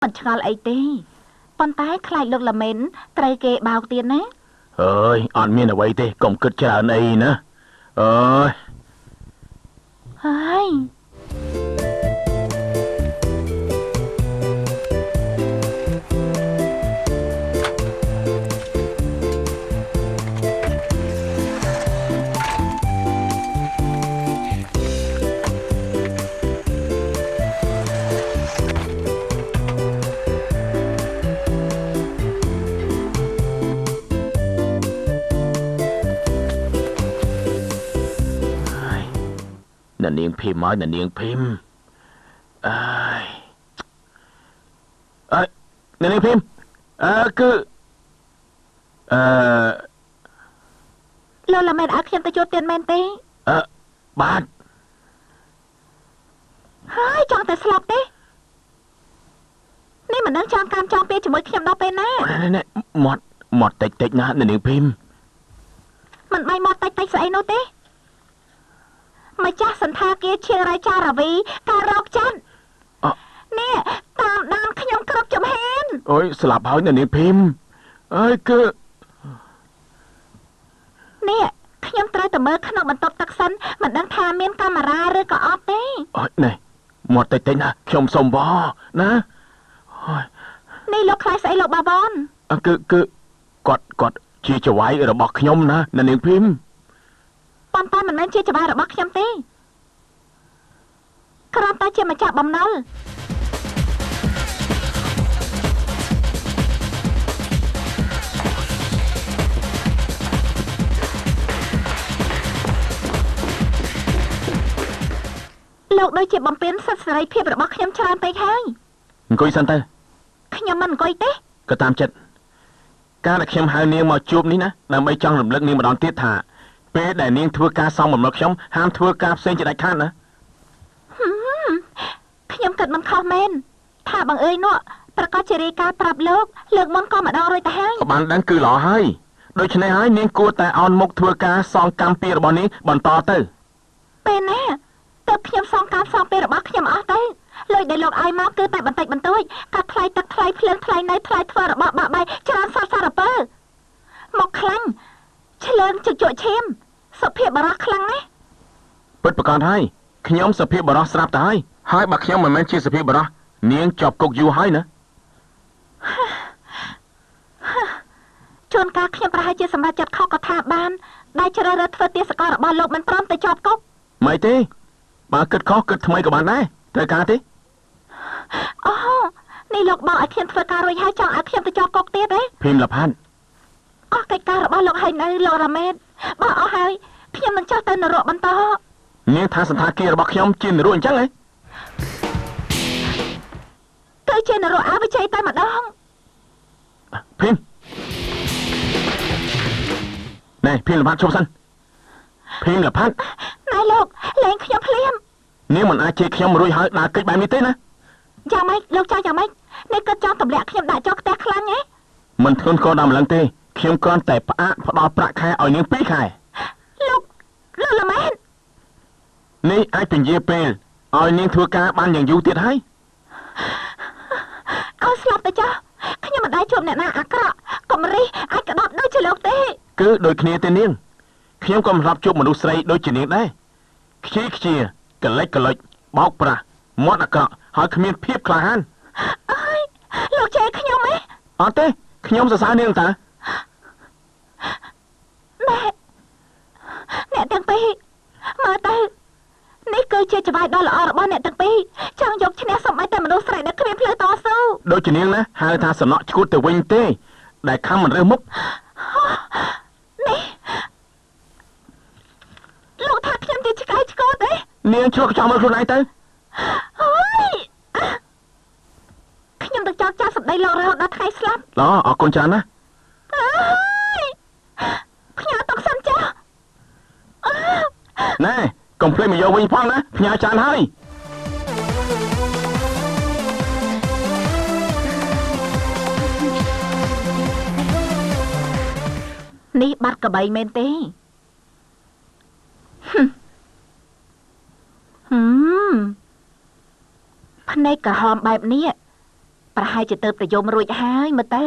មិនឆ្ងល់អីទេប៉ុន្តែខ្លាចលោកឡាមេនត្រូវគេបោកទៀតណា អើយអត់មានអ្វីទេកុំគិតច្រើនអីណាអើយ ហើយ អ្នកនាងភីមហើយអ្នកនាងភីមអើយអើយអ្នកនាងភីមអើគឺអឺ លោកឡាមែនឲ្យខ្ញុំទៅជួបទៀតមែនទេ អឺបាទ ហើយចង់តែស្លាប់ទេនេះមិនដឹងចង់កម្មចង់ពេលជាមួយខ្ញុំដល់ពេលណា នេះមាត់មាត់តិចតិចណាអ្នកនាងភីម មិនបាយមាត់តិចតិចស្អីនោះទេ ម្ចាស់សន្តាគារឈៀងរ៉ៃចារាវីការរកច័ន្ទនេះតាមដានខ្ញុំគ្រប់ជំហាន អូយស្លាប់ហើយអ្នកនាងភីមអើយគឺ នេះខ្ញុំត្រូវតែមើលក្នុងបន្ទប់ទឹកសិនមិនដឹងថាមានកាមេរ៉ាឬក៏អត់ទេ អូយនេះមាត់តិចតិចណាខ្ញុំសុំវណាអូយ នេះលោកខ្លាចស្អីលោកបាវ៉ន គឺគឺគាត់គាត់ជាចៅហ្វាយរបស់ខ្ញុំណាអ្នកនាងភីម ប៉ុន្តែមិនមែនជាចៅហ្វាយរបស់ខ្ញុំទេគ្រាន់តែជាម្ចាស់បំណុលលោកដូចជាបំពេញសិទ្ធិសេរីភាពរបស់ខ្ញុំច្រើនពេកហើយ អង្គុយសិនទៅ ខ្ញុំមិនអង្គុយទេ ក៏តាមចិត្តការដែលខ្ញុំហៅនាងមកជួបនេះណាដើម្បីចង់រំលឹកនាងម្ដងទៀតថាពេលដែលនាងធ្វើការសងបំណុលខ្ញុំហាមធ្វើការផ្សេងជាដាច់ខាតណា ខ្ញុំគិតមិនខុសមែនថាបងអើយនោះប្រកាសជារាយការណ៍ប្រាប់លោកលើកមុនក៏ម្ដងរួចទៅហើយ ក៏បានដឹងគឺល្អហើយដូច្នេះហើយនាងគួរតែអោនមុខធ្វើការសងកម្មពីរបស់នាងបន្តទៅ ពេលណាទើបខ្ញុំសងកម្មសងពេលរបស់ខ្ញុំអស់ទៅលុយដែលលោកឲ្យមកគឺតែបន្តិចបន្តួចកាត់ថ្លៃទឹកថ្លៃភ្លើងថ្លៃនៅថ្លៃធ្វើរបស់បាក់បែកច្រើនសតសារពើមកខ្លាំងឆ្លើងជជក់ឈាមសុភាពបរោះខ្លាំងណាស់ ពិតប្រកបហើយខ្ញុំសុភាពបរោះស្រាប់ទៅហើយហើយបើខ្ញុំមិនមែនជាសុភាពបរោះនាងជាប់គុកយូរហើយណា ជួនកាលខ្ញុំប្រហែលជាសម្រាប់ចិត្តខុសក៏ថាបានដែលជ្រើសរើសធ្វើទាសកររបស់លោកមិនព្រមទៅជាប់គុក មិនទេបើគិតខុសគិតថ្មីក៏បានដែរត្រូវការទេ អូនេះលោកบอกឲ្យខ្ញុំធ្វើការរួចហើយចង់ឲ្យខ្ញុំទៅជាប់គុកទៀតទេ ភីមលផាន់ អស់កិច្ចការរបស់លោកហើយនៅលោករ៉ាមេតបើអស់ហើយខ្ញុំនឹងចុះទៅនរកបន្ត នាងថាសន្តាគាររបស់ខ្ញុំជានរកអញ្ចឹងហ៎ គឺជានរកអវិជ័យតែម្ដង ភីមណែភីមលផាត់ឈប់សិនភីមលផាត់ ណែលោកលែងខ្ញុំភ្លាម នាងមិនអាចជេរខ្ញុំរួចហើយដើរគេចបែបនេះទេណា យ៉ាងម៉េចលោកចង់យ៉ាងម៉េចនេះគិតចង់ទម្លាក់ខ្ញុំដាក់ចុះផ្ទះខ្លាំងហ៎ មិនធ្ងន់ធ្ងរដល់ម្លឹងទេខ្ញុំគ្រាន់តែផ្អាកផ្ដល់ប្រាក់ខែឲ្យនាង2ខែ លោកលោកល្មែន នេះអាចពន្យាពេលឲ្យនាងធ្វើការបានយ៉ាងយូរទៀតហើយ ឲ្យស្លាប់ទៅចុះខ្ញុំមិនដែលជួបអ្នកណាអាក្រក់កំរិះអាចក្តប់ដូចជាលោកទេ គឺដូចគ្នាទេនាងខ្ញុំក៏មិនធ្លាប់ជួបមនុស្សស្រីដូចជានាងដែរខ្ជិលខ្ជាកលិចកលុចបោកប្រាស់មាត់អាក្រក់ហើយគ្មានភាពក្លាហាន អើយលោកជេរខ្ញុំហ៎ អត់ទេខ្ញុំសរសើរនាងតា ណែអ្នកទាំងពីរមើលទៅនេះគឺជាចវាយដ៏ល្អរបស់អ្នកទាំងពីរចង់យកឈ្នះសំបីតែមនុស្សស្រីដែលគ្មានផ្លូវតស៊ូ ដូចជានាងណាហៅថាសំណក់ឈួតទៅវិញទេដែលខំមិនរើសមុខ នេះលោកថាខ្ញុំជាឆ្កែឆ្កួតទេ នាងឆ្លុះកញ្ចក់មើលខ្លួនឯងទៅ អើយខ្ញុំទៅចោទចាស់សម្ដីលោករហូតដល់ថ្ងៃស្លាប់ ល្អអរគុណច្រើនណាស់ អើយផ្ញើទុកសិនចាស់ ណែកុំភ្លេចមកយកវិញផងណាផ្ញើចានហើយ នេះបាត់កបីមែនទេហឹមភ្នែកក្រហមបែបនេះ ប្រហែលជាទៅប្រយមរួចហើយមើលទៅ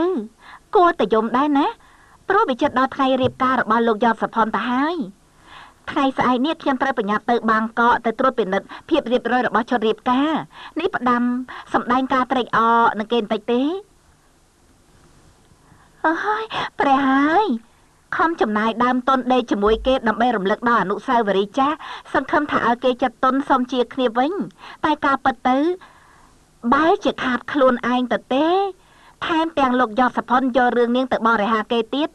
គួរតែយមដែរណាព្រោះវាចិត្តដល់ថ្ងៃរៀបការរបស់លោកយอดសុផុនទៅហើយថ្ងៃស្អែកនេះខ្ញុំត្រូវប្រញាប់ទៅបាងកកទៅត្រួតពិនិត្យភាពរៀបរយរបស់ឈុតរៀបការនេះផ្ដាំសម្ដែងការត្រេកអរនឹងគេបន្តិចទេអើយព្រះហើយខំចំណាយដើមទុនដេកជាមួយគេដើម្បីរំលឹកដល់អនុស្សាវរីយ៍ចាស់សង្ឃឹមថាឲ្យគេចាត់ទុនសុំជាគ្នាវិញតែការពិតទៅបែរជាខាតខ្លួនឯងទៅទេថែមទាំងលោកយសផុនយករឿងនាងទៅបរិហាគេទៀត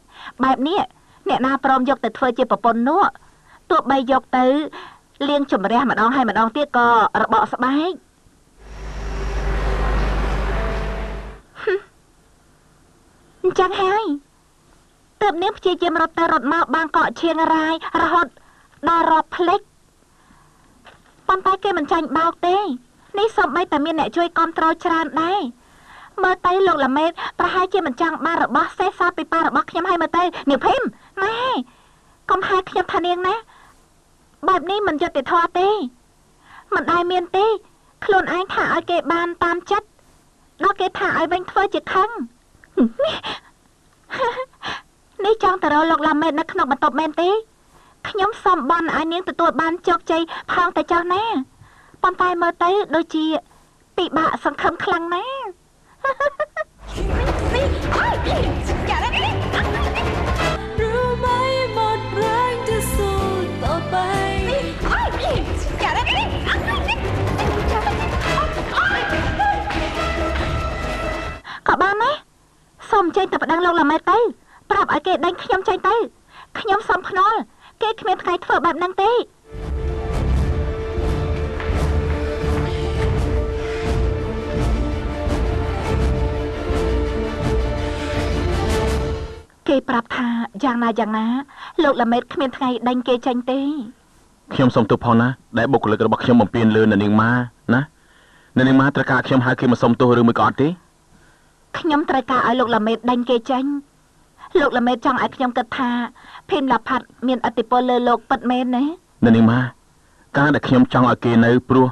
បែបនេះអ្នកណាព្រមយកទៅធ្វើជាប្រពន្ធនោះទោះបីយកទៅលាងជំរះម្ដងហើយម្ដងទៀតក៏របកស្បែកអញ្ចឹងហើយទើបនាងព្យាយាមរត់ទៅរត់មកបាងកកឈៀងរាយរហូតដល់រាប់ភ្លេចប៉ុន្តែគេមិនចាញ់បោកទេនេះសូម្បីតែមានអ្នកជួយគ្រប់គ្រងច្រើនដែរមើលទៅលោកឡាមេតប្រហែលជាមិនចង់បានរបស់សេះសល់ពីប៉ារបស់ខ្ញុំហើយមើលទៅនាងភីមណែកុំហៅខ្ញុំថានាងណាបែបនេះមិនយុត្តិធម៌ទេមិនដែលមានទេខ្លួនឯងថាឲ្យគេបានតាមចិត្តដល់គេថាឲ្យវិញធ្វើជាខឹងនេះចង់ទៅរកលោកឡាមេតនៅក្នុងបន្ទប់មែនទេខ្ញុំសូមបន់ឲ្យនាងទទួលបានជោគជ័យផងតែចោះណាប៉ុន្តែមើលទៅដូចជាពិបាកសង្ឃឹមខ្លាំងណាស់ក៏បានដែរសូមចេញទៅប្តឹងលោកឡាមេតទៅប្រាប់ឲ្យគេដេញខ្ញុំចេញទៅខ្ញុំសូមភ្នាល់គេគ្មានថ្ងៃធ្វើបែបហ្នឹងទេគេប្រាប់ថាយ៉ាងណាយ៉ាងណាលោកឡាមេតគ្មានថ្ងៃដេញគេចេញទេខ្ញុំសូមទោសផងណាដែលបុគ្គលិករបស់ខ្ញុំបំពេញលើនៅនាងម៉ាណានៅនាងម៉ាត្រូវការខ្ញុំហៅគេមកសុំទោសឬមួយក៏អត់ទេខ្ញុំត្រូវការឲ្យលោកឡាមេតដេញគេចេញលោកឡាមេតចង់ឲ្យខ្ញុំគិតថាភីមឡាផាត់មានឥទ្ធិពលលើលោកពិតមែនណានៅនាងម៉ាការដែលខ្ញុំចង់ឲ្យគេនៅព្រោះ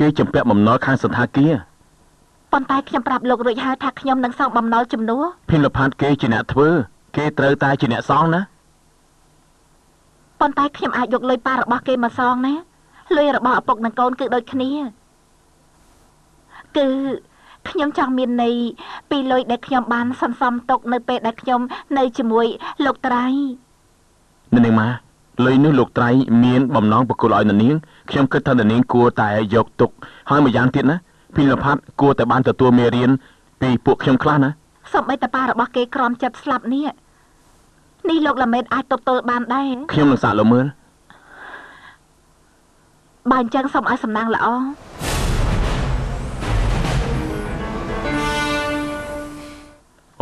គេជំពាក់បំណុលខាងសន្តាគារប៉ុន្តែខ្ញុំប្រាប់លោករួចហើយថាខ្ញុំនឹងសងបំណុលជំនួសភីមឡាផាត់គេជាអ្នកធ្វើគេត្រូវតែជាអ្នកសងណាប៉ុន្តែខ្ញុំអាចយកលុយប៉ារបស់គេមកសងណាលុយរបស់ឪពុកនិងកូនគឺដូចគ្នាគឺខ្ញុំចង់មានន័យពីលុយដែលខ្ញុំបានសន្សំទុកនៅពេលដែលខ្ញុំនៅជាមួយលោកត្រៃនាងម៉ាលុយនោះលោកត្រៃមានបំណងប្រគល់ឲ្យនាងខ្ញុំគិតថានាងគួរតែយកទុកហើយម្យ៉ាងទៀតណាភីលផាត់គួរតែបានទទួលមេរៀនពីពួកខ្ញុំខ្លះណាសូម្បីតែប៉ារបស់គេក្រំចិត្តស្លាប់នេះនេះលោកឡាមេតអាចទប់ទល់បានដែរខ្ញុំនឹងសាកលោកមើលបើអញ្ចឹងសូមឲ្យសំណាងល្អ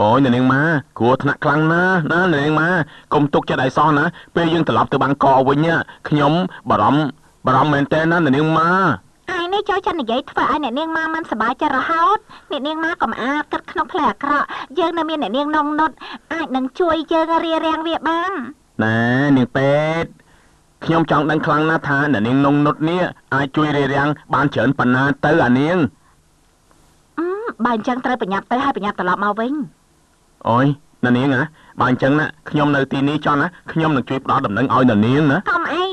អូយនាងម៉ាគ្រោះថ្នាក់ខ្លាំងណាស់ណានាងម៉ាកុំទុកចិត្តឲ្យសោះណាពេលយើងត្រឡប់ទៅបាងកកវិញខ្ញុំបារម្ភមែនតើណានាងម៉ាឯនេះចូលចិត្តនិយាយធ្វើឲ្យអ្នកនាងម៉ាមិនសប្បាយចិត្តរហូតអ្នកនាងម៉ាកុំអាគិតក្នុងផ្លូវអាក្រក់យើងនៅមានអ្នកនាងនងនុតអាចនឹងជួយយើងរារាំងវាបានណែនាងពេទ្យខ្ញុំចង់ដឹងខ្លាំងណាស់ថាអ្នកនាងនងនុតនេះអាចជួយរារាំងបានច្រើនប៉ុណ្ណាទៅអានាងបើអញ្ចឹងត្រូវប្រញាប់ទៅហើយប្រញាប់ត្រឡប់មកវិញអូយណានាងណាបើអញ្ចឹងណាខ្ញុំនៅទីនេះចង់ណាខ្ញុំនឹងជួយផ្ដល់ដំណឹងឲ្យណានាងណាកុំអី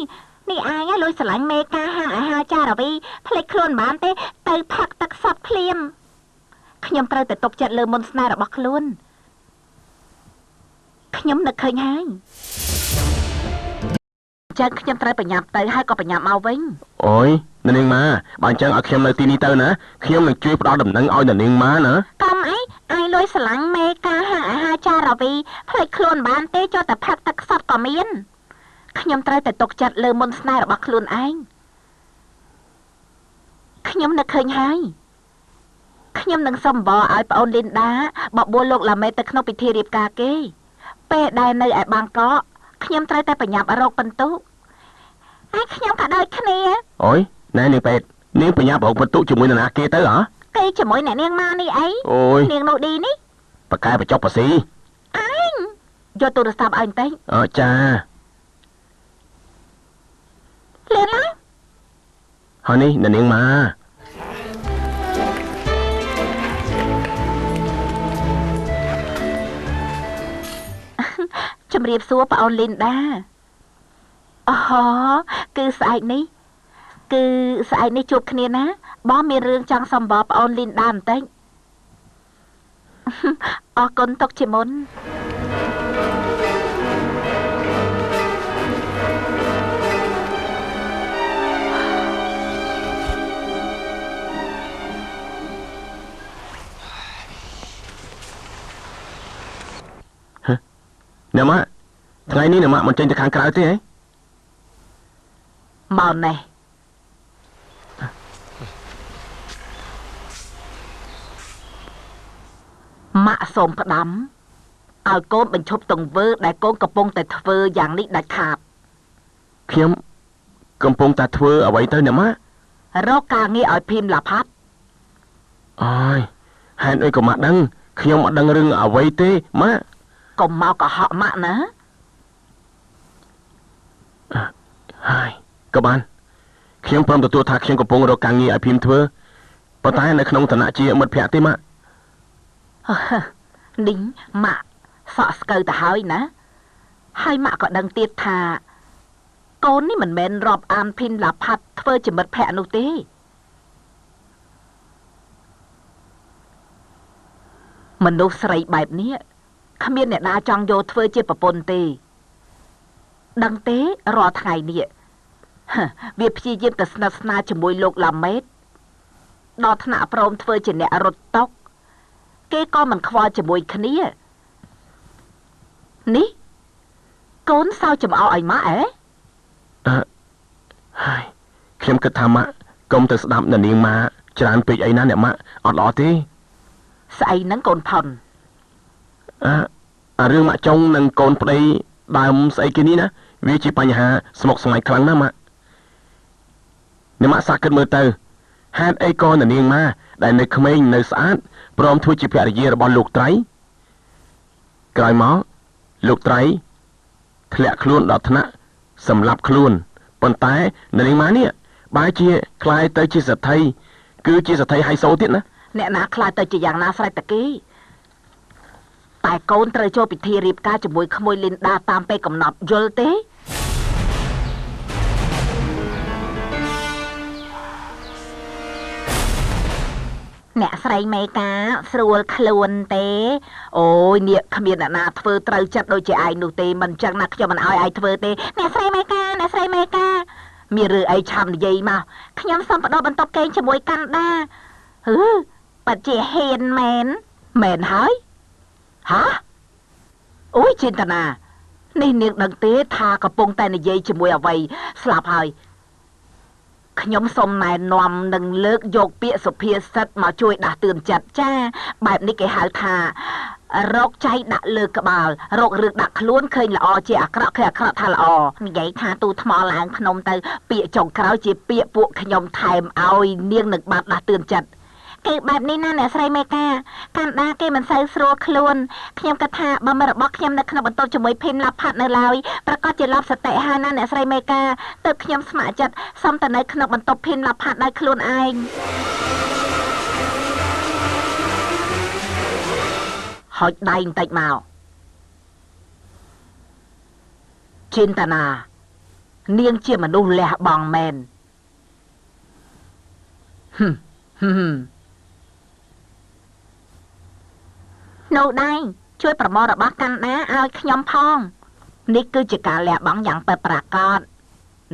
នេះឯងលួចស្រឡាញ់មេការហាងអាហារចារវីភ្លេចខ្លួនបានទេទៅផឹកទឹកសត់ភ្លាមខ្ញុំត្រូវតែទុកចិត្តលើមុនស្នេហ៍របស់ខ្លួនខ្ញុំនឹកឃើញហើយអញ្ចឹងខ្ញុំត្រូវប្រញាប់ទៅហើយក៏ប្រញាប់មកវិញអូយណានាងម៉ាបើអញ្ចឹងឲ្យខ្ញុំនៅទីនេះទៅណាខ្ញុំនឹងជួយផ្ដល់ដំណឹងឲ្យណានាងម៉ាណាកុំអីឯងលួចស្រឡាញ់មេការហាងអាហារចារវីភ្លេចខ្លួនបានទេចូលតែផឹកទឹកសត់ក៏មានខ្ញុំត្រូវតែទុកចិត្តលើមុនស្នេហ៍របស់ខ្លួនឯងខ្ញុំនឹកឃើញហើយខ្ញុំនឹងសុំបរឲ្យប្អូនលីនដាបបួលលោកឡាមេតទៅក្នុងពិធីរៀបការគេពេលដែលនៅឯបាងកកខ្ញុំត្រូវតែប្រញាប់រកពិន្ទុហើយខ្ញុំក៏ដូចគ្នាអូយណែនាងពេទ្យនាងប្រញាប់រកពិន្ទុជាមួយនរណាគេទៅហ៎គេជាមួយអ្នកនាងម៉ានេះអីអូយនាងនោះឌីនេះបកែបញ្ចុកបស៊ីអញយកទូរស័ព្ទឲ្យបន្តិចអើចាលឿនឡើងហើយនេះអ្នកនាងម៉ា ជំរាបសួរប្អូនលីនដាអូគឺស្អែកនេះគឺស្អែកនេះជួបគ្នាណាបងមានរឿងចង់សំបប្អូនលីនដាបន្តិចអរគុណទុកជាមុនអ្នកម៉ាក់ថ្ងៃនេះអ្នកម៉ាក់មិនចេញទៅខាងក្រៅទេហីមកនេះម៉ាក់សូមផ្ដាំឲ្យកូនបញ្ឈប់ទង្វើដែលកូនកំពុងតែធ្វើយ៉ាងនេះដាច់ខាតខ្ញុំកំពុងតែធ្វើអ្វីទៅអ្នកម៉ាក់រកការងារឲ្យភីមឡាផាត់អើយហេតុអីក៏ម៉ាក់ដឹងខ្ញុំអត់ដឹងរឿងអ្វីទេម៉ាក់កុំមកកុហកម៉ាក់ណាហើយក៏បានខ្ញុំព្រមទទួលថាខ្ញុំកំពុងរកការងារឲ្យភីមធ្វើប៉ុន្តែនៅក្នុងឋានៈជាមិត្តភក្តិទេម៉ាក់នេះម៉ាក់សក់ស្កូវទៅហើយណាហើយម៉ាក់ក៏ដឹងទៀតថាកូននេះមិនមែនរាប់អានភីមឡាផាត់ធ្វើជាមិត្តភក្តិនោះទេមនុស្សស្រីបែបនេះគ្មានអ្នកណាចង់យកធ្វើជាប្រពន្ធទេដឹងទេរាល់ថ្ងៃនេះវាព្យាយាមទៅស្និទ្ធស្នាលជាមួយលោកឡាមេតដល់ថ្នាក់ព្រមធ្វើជាអ្នករត់តុកគេក៏មិនខ្វល់ជាមួយគ្នានេះកូនសើចំអកឲ្យម៉ាក់អេហើយខ្ញុំគិតថាម៉ាក់កុំទៅស្ដាប់អ្នកនាងម៉ាច្រើនពេកអីណាអ្នកម៉ាក់អត់ល្អទេស្អីហ្នឹងកូនផុនអារឿងម៉ាក់ចុងនិងកូនប្តីដើមស្អីគេនេះណាវាជាបញ្ហាស្មុគស្មាញខ្លាំងណាស់ម៉ាក់អ្នកម៉ាក់សាកគិតមើលទៅហេតុអីក៏អ្នកនាងម៉ាដែលនៅក្មេងនៅស្អាតព្រមធ្វើជាភរិយារបស់លោកត្រៃក្រោយមកលោកត្រៃធ្លាក់ខ្លួនដល់ថ្នាក់សម្លាប់ខ្លួនប៉ុន្តែអ្នកនាងម៉ានេះបែរជាក្លាយទៅជាសទ្ធិគឺជាសទ្ធិហៃសូទៀតណាអ្នកណាក្លាយទៅជាយ៉ាងណាស្រេចតាគេតែកូនត្រូវចូលពិធីរៀបការជាមួយក្មួយលីនដាតាមពេលកំណត់យល់ទេអ្នកស្រីមេកាស្រួលខ្លួនទេអូយនេះគ្មានអ្នកណាធ្វើត្រូវចិត្តដូចជាឯងនោះទេមិនចឹងណាខ្ញុំមិនឲ្យឯងធ្វើទេអ្នកស្រីមេកាអ្នកស្រីមេកាមានរឿងអីឆាំនិយាយមកខ្ញុំសូមបដូរបន្ទប់គេងជាមួយកាន់ដាហឺពិតជាហ៊ានមែនមែនហើយហាអូយចិន្តនានេះនាងដឹងទេថាកំពុងតែនិយាយជាមួយអ្វីស្លាប់ហើយខ្ញុំសូមណែនាំនិងលើកយកពាក្យសុភាសិតមកជួយដាស់តឿនចិត្តចាបែបនេះគេហៅថារកចៃដាក់លើក្បាលរករឿងដាក់ខ្លួនឃើញល្អជាអាក្រក់ឃើញអាក្រក់ថាល្អនិយាយថាទូថ្មឡើងភ្នំទៅពាក្យចុងក្រោយជាពាក្យពួកខ្ញុំថែមឲ្យនាងនឹងបានដាស់តឿនចិត្តគេបែបនេះណាអ្នកស្រីមេកាកាន់ដាគេមិនសូវស្រួលខ្លួនខ្ញុំគិតថាបើមិនរបស់ខ្ញុំនៅក្នុងបន្ទប់ជាមួយភីមឡាផាត់នៅឡើយប្រកាសជាឡប់សតិហើយណាអ្នកស្រីមេកាទើបខ្ញុំស្ម័គ្រចិត្តសុំទៅនៅក្នុងបន្ទប់ភីមឡាផាត់ដោយខ្លួនឯងហុចដៃបន្តិចមកចិន្តនានាងជាមនុស្សលះបង់មែនហឹមហឹមនៅដៃជួយប្រមូលរបស់កាន់ដាឲ្យខ្ញុំផងនេះគឺជាការលះបង់យ៉ាងពិតប្រាកដ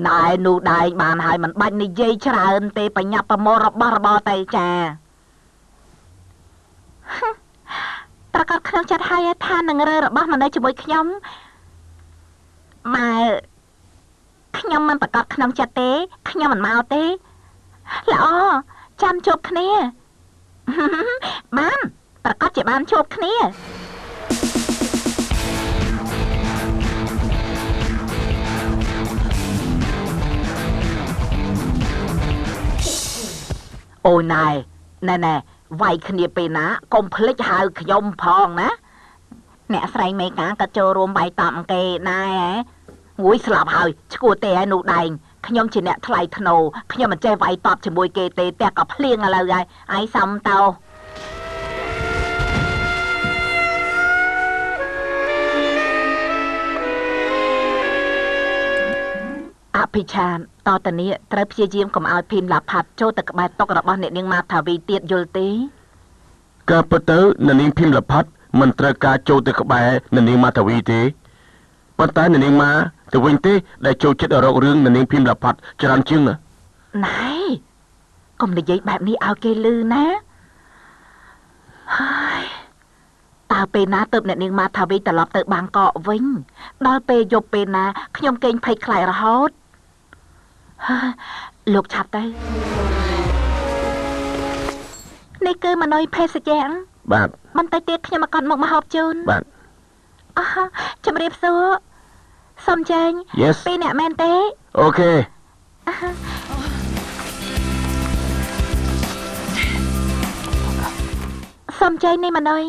ណែនោះដៃបានហើយមិនបាច់និយាយច្រើនទេបញ្ញាប់ប្រមូលរបស់របរទៅចាប្រកាសក្នុងចិត្តហើយថានឹងរើរបស់មកនៅជាមួយខ្ញុំម៉ែខ្ញុំមិនប្រកាសក្នុងចិត្តទេខ្ញុំមិនមកទេល្អចាំជួបគ្នាបានប្រកាសជាបានជួបគ្នាអូយណែណែណែវាយគ្នាពេលណាកុំភ្លេចហៅខ្ញុំផងណាអ្នកស្រីមេកាក៏ចូលរួមវាយតបគេដែរហ៎ងួយស្លាប់ហើយឈួតទេឯនោះដែងខ្ញុំជាអ្នកថ្លៃថ្នូរខ្ញុំមិនចេះវាយតបជាមួយគេទេតែក៏ភ្លៀងឥឡូវហើយឯងសំតោ ភិឆានតតនេះត្រូវព្យាយាមកុំឲ្យភីមឡាផាត់ចូលទៅក្បែរតុករបស់អ្នកនាងម៉ាថាវីទៀតយល់ទេការពិតទៅអ្នកនាងភីមឡាផាត់មិនត្រូវការចូលទៅក្បែរអ្នកនាងម៉ាថាវីទេប៉ុន្តែអ្នកនាងម៉ាទៅវិញទេដែលចូលចិត្តរករឿងអ្នកនាងភីមឡាផាត់ច្រើនជាងណាណែកុំនិយាយបែបនេះឲ្យគេឮណាហើយតើពេលណាទៅអ្នកនាងម៉ាថាវីត្រឡប់ទៅបាងកកវិញដល់ពេលយប់ពេលណាខ្ញុំគេងភ័យខ្លាចរហូតលោកឆាប់ទៅនេះគឺមនុយភេសជ្ជៈបាទបន្តិចទៀតខ្ញុំមកកត់មកហូបជូនបាទអោះជំរាបសួរសូមចេញពីអ្នកមែនទេអូខេសូមចេញនេះមនុយ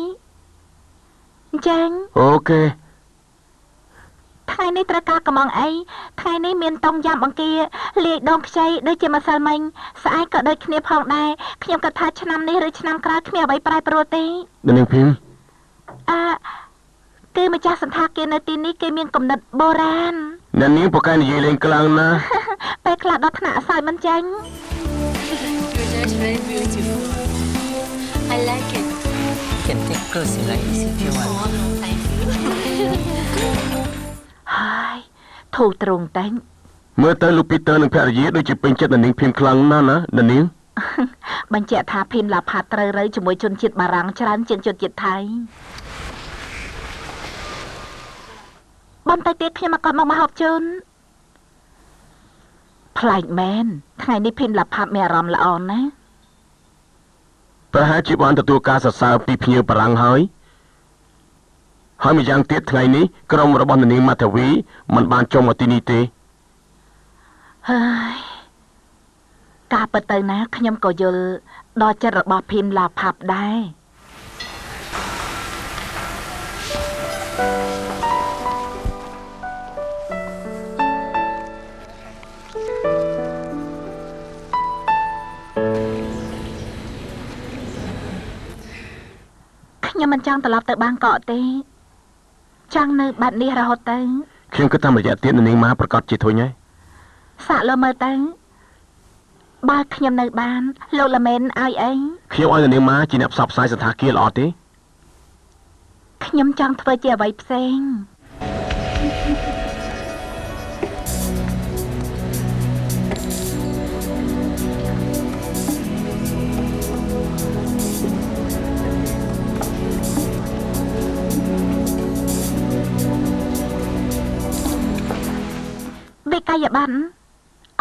ចេញអូខេថ្ងៃនេះត្រូវការកំងអីថ្ងៃនេះមានតុងយ៉ាំបង្គាលាយដងខ្ចីដូចជាម្សិលមិញស្អែកក៏ដូចគ្នាផងដែរខ្ញុំគិតថាឆ្នាំនេះឬឆ្នាំក្រោយគ្មានអ្វីប្រែប្រួលទេនាងភីមអើគឺម្ចាស់សន្តាគារនៅទីនេះគេមានគំនិតបុរាណអ្នកនាងប្រកែនិយាយលេងខ្លាំងណាស់ពេលខ្លះដល់ថ្នាក់សើចមិនចេញ Very beautiful. I like it. You can take close like this if you want. Oh, no, thank you. ហើយធូរទ្រង់តែងមើលទៅលោកពីเตอร์និងភរិយាដូចជាពេញចិត្តអ្នកនាងភីមខ្លាំងណាស់ណាអ្នកនាងបញ្ជាក់ថាភីមឡាផាត់ត្រូវរើជាមួយជនជាតិបារាំងច្រើនជាងជនជាតិថៃបន្តិចទៀតខ្ញុំមកកត់មកហូបជូនប្លែកមែនថ្ងៃនេះភីមឡាផាត់មានអារម្មណ៍ល្អណាស់ប្រហែលជាបានទទួលការសរសើរពីភ្ញៀវបារាំងហើយហើយម្យ៉ាងទៀតថ្ងៃនេះក្រុមរបស់នាងម៉ាថាវីមិនបានចុះមកទីនេះទេហើយការពិតទៅណាខ្ញុំក៏យល់ដល់ចិត្តរបស់ភីមឡាផាប់ដែរខ្ញុំមិនចង់ត្រឡប់ទៅបាងកកទេចង់នៅបែបនេះរហូតទៅខ្ញុំគិតថាមួយរយៈទៀតនាងម៉ាប្រកាសជាធុញហើយសាក់លើមើលទៅបើខ្ញុំនៅបានលោកឡាមែនឲ្យអីខ្ញុំឲ្យនាងម៉ាជាអ្នកផ្សព្វផ្សាយសន្តាគារល្អទេខ្ញុំចង់ធ្វើជាអ្វីផ្សេងវិក័យប័ណ្ណ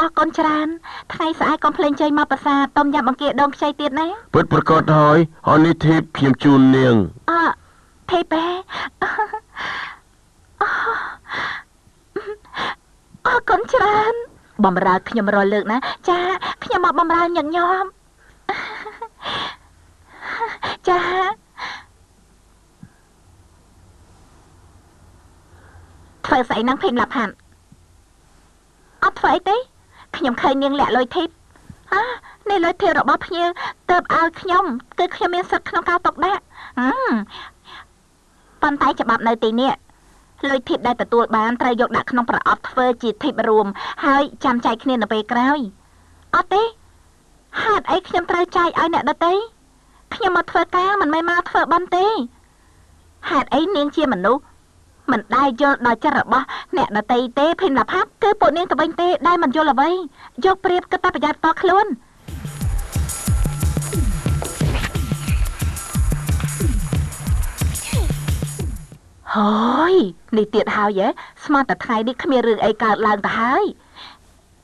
អរគុណច្រើនថ្ងៃស្អែកកុំភ្លេចចេញមកប្រាសាទต้มยำបង្គាដងខ្ចីទៀតណាពិតប្រកបហើយហើយនេះធីបខ្ញុំជូននាងអើធីបអរគុណច្រើនបំរើខ្ញុំរាល់លើកណាចាខ្ញុំមកបំរើញឹកញាប់ចាធ្វើស្អីនឹងភីមឡាផាន់អត់ធ្វើអីទេខ្ញុំឃើញនាងលាក់លុយធីបអានេះលុយធីបរបស់ភ្ញៀវទៅឲ្យខ្ញុំគឺខ្ញុំមានសិទ្ធិក្នុងការຕົកដាក់ប៉ុន្តែច្បាប់នៅទីនេះលុយធីបដែលទទួលបានត្រូវយកដាក់ក្នុងប្រអប់ធ្វើជាធីបរួមហើយចាំចែកគ្នានៅពេលក្រោយអត់ទេហេតុអីខ្ញុំត្រូវចែកឲ្យអ្នកដទៃខ្ញុំមកធ្វើការមិនមែនមកធ្វើបន់ទេហេតុអីនាងជាមនុស្សមិនដែលយល់ដល់ចិត្តរបស់អ្នកដទៃទេភីមឡាផាត់គឺពួកនាងទៅវិញទេដែលមិនយល់អ្វីយកប្រៀបគិតតែប្រយ័ត្នតខ្លួនហើយនេះទៀតហើយហ៎ស្មានតែថ្ងៃនេះគ្មានរឿងអីកើតឡើងទៅហើយ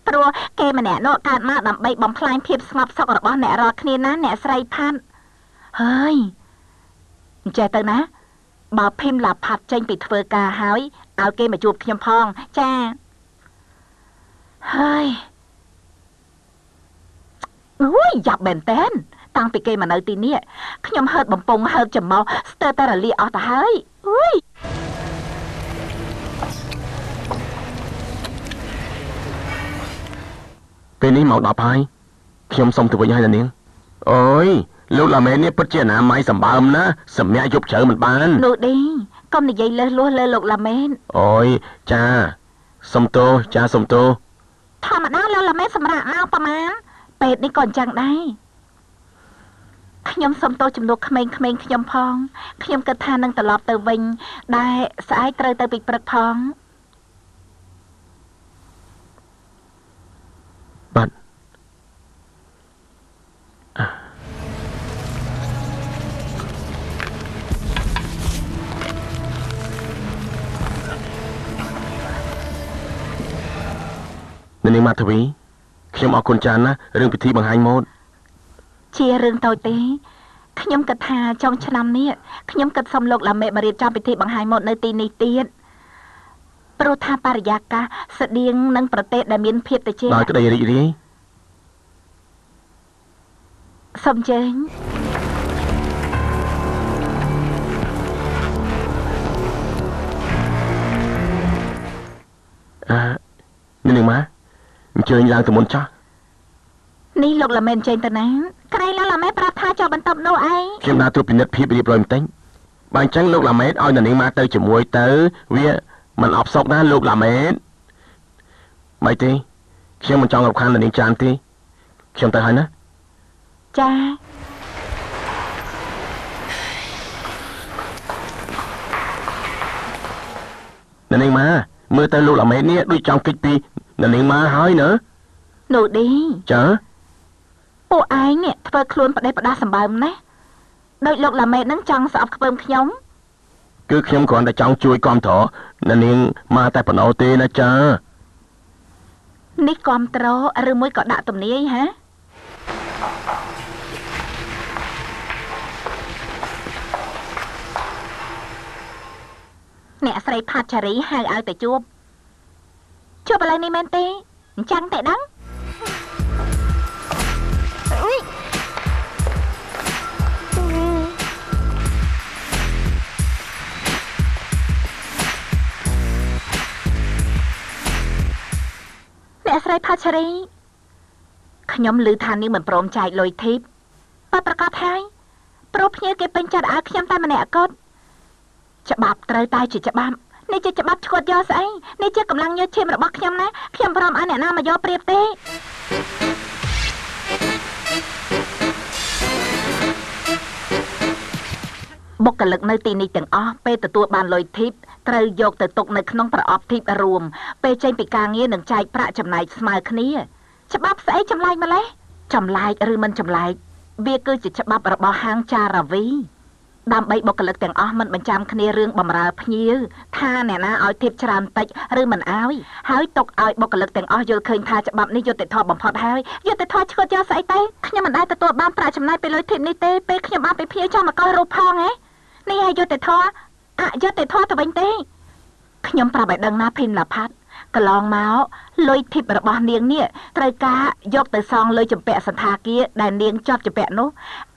ព្រោះគេម្នាក់នោះកើតមកដើម្បីបំផ្លាញភាពស្ងប់សុខរបស់អ្នករាល់គ្នាណាអ្នកស្រីផាត់ហើយអញ្ចេះទៅណាបើភីមឡាផាត់ចេញពីធ្វើការហើយឲ្យគេមកជួបខ្ញុំផងចាហើយអូយយ៉ាប់មែនតើតាំងពីគេមកនៅទីនេះខ្ញុំហឺតបំពង់ហឺតច្រមុះស្ទើរតែរលាកអស់ទៅហើយអូយពេលនេះម៉ោង10ហើយខ្ញុំសុំទៅវិញហើយណានាងអូយលោកឡាមែននេះពិតជាអនាម័យសម្បើមណាសម្រាប់យប់ជ្រៅមិនបាននោះទេកុំនិយាយលើសលួសលើលោកឡាមែនអូយចាសុំទោសចាសុំទោស ធម្មតាលោកឡាមេសម្រាប់ម៉ោងប្រហែលពេទ្យនេះក៏អញ្ចឹងដែរខ្ញុំសូមទោសជំនួសក្មេងៗខ្ញុំផងខ្ញុំគិតថានឹងត្រឡប់ទៅវិញដែលស្អែកត្រូវទៅពីព្រឹកផងបាទនាងម៉ាធាវីខ្ញុំអរគុណច្រើនណាស់រឿងពិធីបង្ហាញម៉ូដជារឿងតូចទេខ្ញុំគិតថាចុងឆ្នាំនេះខ្ញុំគិតសុំលោកឡាមេមករៀបចំពិធីបង្ហាញម៉ូដនៅទីនេះទៀតព្រោះថាបរិយាកាសស្តៀងនឹងប្រទេសដែលមានភាពត្រជាក់ដោយក្តីរីករាយសូមអញ្ជើញនាងម៉ាអញ្ជើញឡើងទៅមុនចាស់នេះលោកឡាមេអញ្ជើញទៅណាក្រែងលោកឡាមេប្រាប់ថាចូលបន្ទប់នោះឯងខ្ញុំដើរត្រួតពិនិត្យភាពរៀបរយបន្តិចបើអញ្ចឹងលោកឡាមេឲ្យនាងម៉ាទៅជាមួយទៅវាមិនអបសុកណាលោកឡាមេមិនទេខ្ញុំមិនចង់រំខាននាងច្រើនទេខ្ញុំទៅហើយណាចានាងម៉ាមើលទៅលោកឡាមេនេះដូចចង់គេចពីនាងម៉ាហើយណានោះឌីចាពួកឯងនេះធ្វើខ្លួនផ្ដេសផ្ដាសសម្បើមណាស់ដោយលោកឡាមេនឹងចង់ស្អប់ខ្ពើមខ្ញុំគឺខ្ញុំគ្រាន់តែចង់ជួយគាំទ្រនាងម៉ាតែប៉ុណ្ណោះទេណាចានេះគាំទ្រឬមួយក៏ដាក់ទំនាយហ៎អ្នកស្រីផាត់ចារីហៅឲ្យទៅជួបជួបឥឡូវនេះមែនទេអញ្ចឹងតែដឹងអ្នកស្រីផាឆារីខ្ញុំឮថានាងមិនព្រមចែកលុយធីបបើប្រកាសហើយព្រោះភ្ញៀវគេពេញចិត្តឲ្យខ្ញុំតែម្នាក់គត់ច្បាប់ត្រូវតែជាច្បាប់នេះជាច្បាប់ឆ្កួតយកស្អីនេះជាកម្លាំងញើសឈាមរបស់ខ្ញុំណាខ្ញុំព្រមឲ្យអ្នកណាមកយកប្រៀបទេបុគ្គលិកនៅទីនេះទាំងអស់ពេលទទួលបានលុយធីបត្រូវយកទៅទុកនៅក្នុងប្រអប់ធីបរួមពេលចេញពីការងារនឹងចែកប្រាក់ចំណែកស្មើគ្នាច្បាប់ស្អីចម្លែកម្លេះចម្លែកឬមិនចម្លែកវាគឺជាច្បាប់របស់ហាងចារាវីដើម្បីបុគ្គលិកទាំងអស់មិនបញ្ចាំគ្នារឿងបំរើភ្ញៀវថាអ្នកណាឲ្យធីបច្រើនតិចឬមិនឲ្យហើយទុកឲ្យបុគ្គលិកទាំងអស់យល់ឃើញថាច្បាប់នេះយុត្តិធម៌បំផុតហើយយុត្តិធម៌ឆ្កួតយកស្អីទេខ្ញុំមិនដែលទទួលបានប្រាក់ចំណែកពីលុយធីបនេះទេពេលខ្ញុំបានពីភ្ញៀវចង់មកកោះរូបផងហ៎នេះហើយយុត្តិធម៌អយុត្តិធម៌ទៅវិញទេខ្ញុំប្រាប់ឲ្យដឹងណាភីមឡាផាត់កន្លងមកលុយធីបរបស់នាងនេះត្រូវការយកទៅសងលុយចម្ពាក់សន្តាគារដែលនាងជាប់ចម្ពាក់នោះ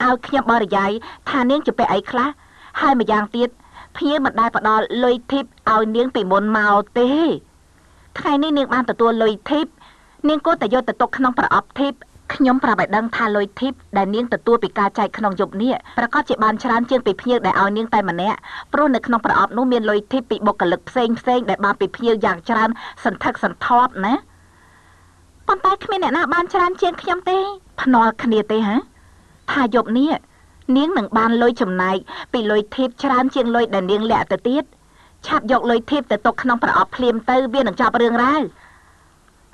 ឲ្យខ្ញុំបរិយាយថានាងចម្ពាក់អីខ្លះហើយម្យ៉ាងទៀតភ្ញៀវមិនដែលផ្ដល់លុយធីបឲ្យនាងពីមុនមកទេថ្ងៃនេះនាងបានទទួលលុយធីបនាងគួរតែយកទៅទុកក្នុងប្រអប់ធីបខ្ញុំប្រាប់ឲ្យដឹងថាលុយធីបដែលនាងទទួលពីការចែកក្នុងយប់នេះប្រកាសជាបានច្រើនជាងពីភ្ញៀវដែលឲ្យនាងតែម្នាក់ព្រោះនៅក្នុងប្រអប់នោះមានលុយធីបពីបុគ្គលិកផ្សេងផ្សេងដែលបានពីភ្ញៀវយ៉ាងច្រើនសន្ធឹកសន្ធាប់ណាប៉ុន្តែគ្មានអ្នកណាបានច្រើនជាងខ្ញុំទេភ្នាល់គ្នាទេហ៎ថាយប់នេះនាងនឹងបានលុយចំណែកពីលុយធីបច្រើនជាងលុយដែលនាងលាក់ទៅទៀតឆាប់យកលុយធីបទៅទុកក្នុងប្រអប់ភ្លាមទៅវានឹងចប់រឿងរ៉ាវ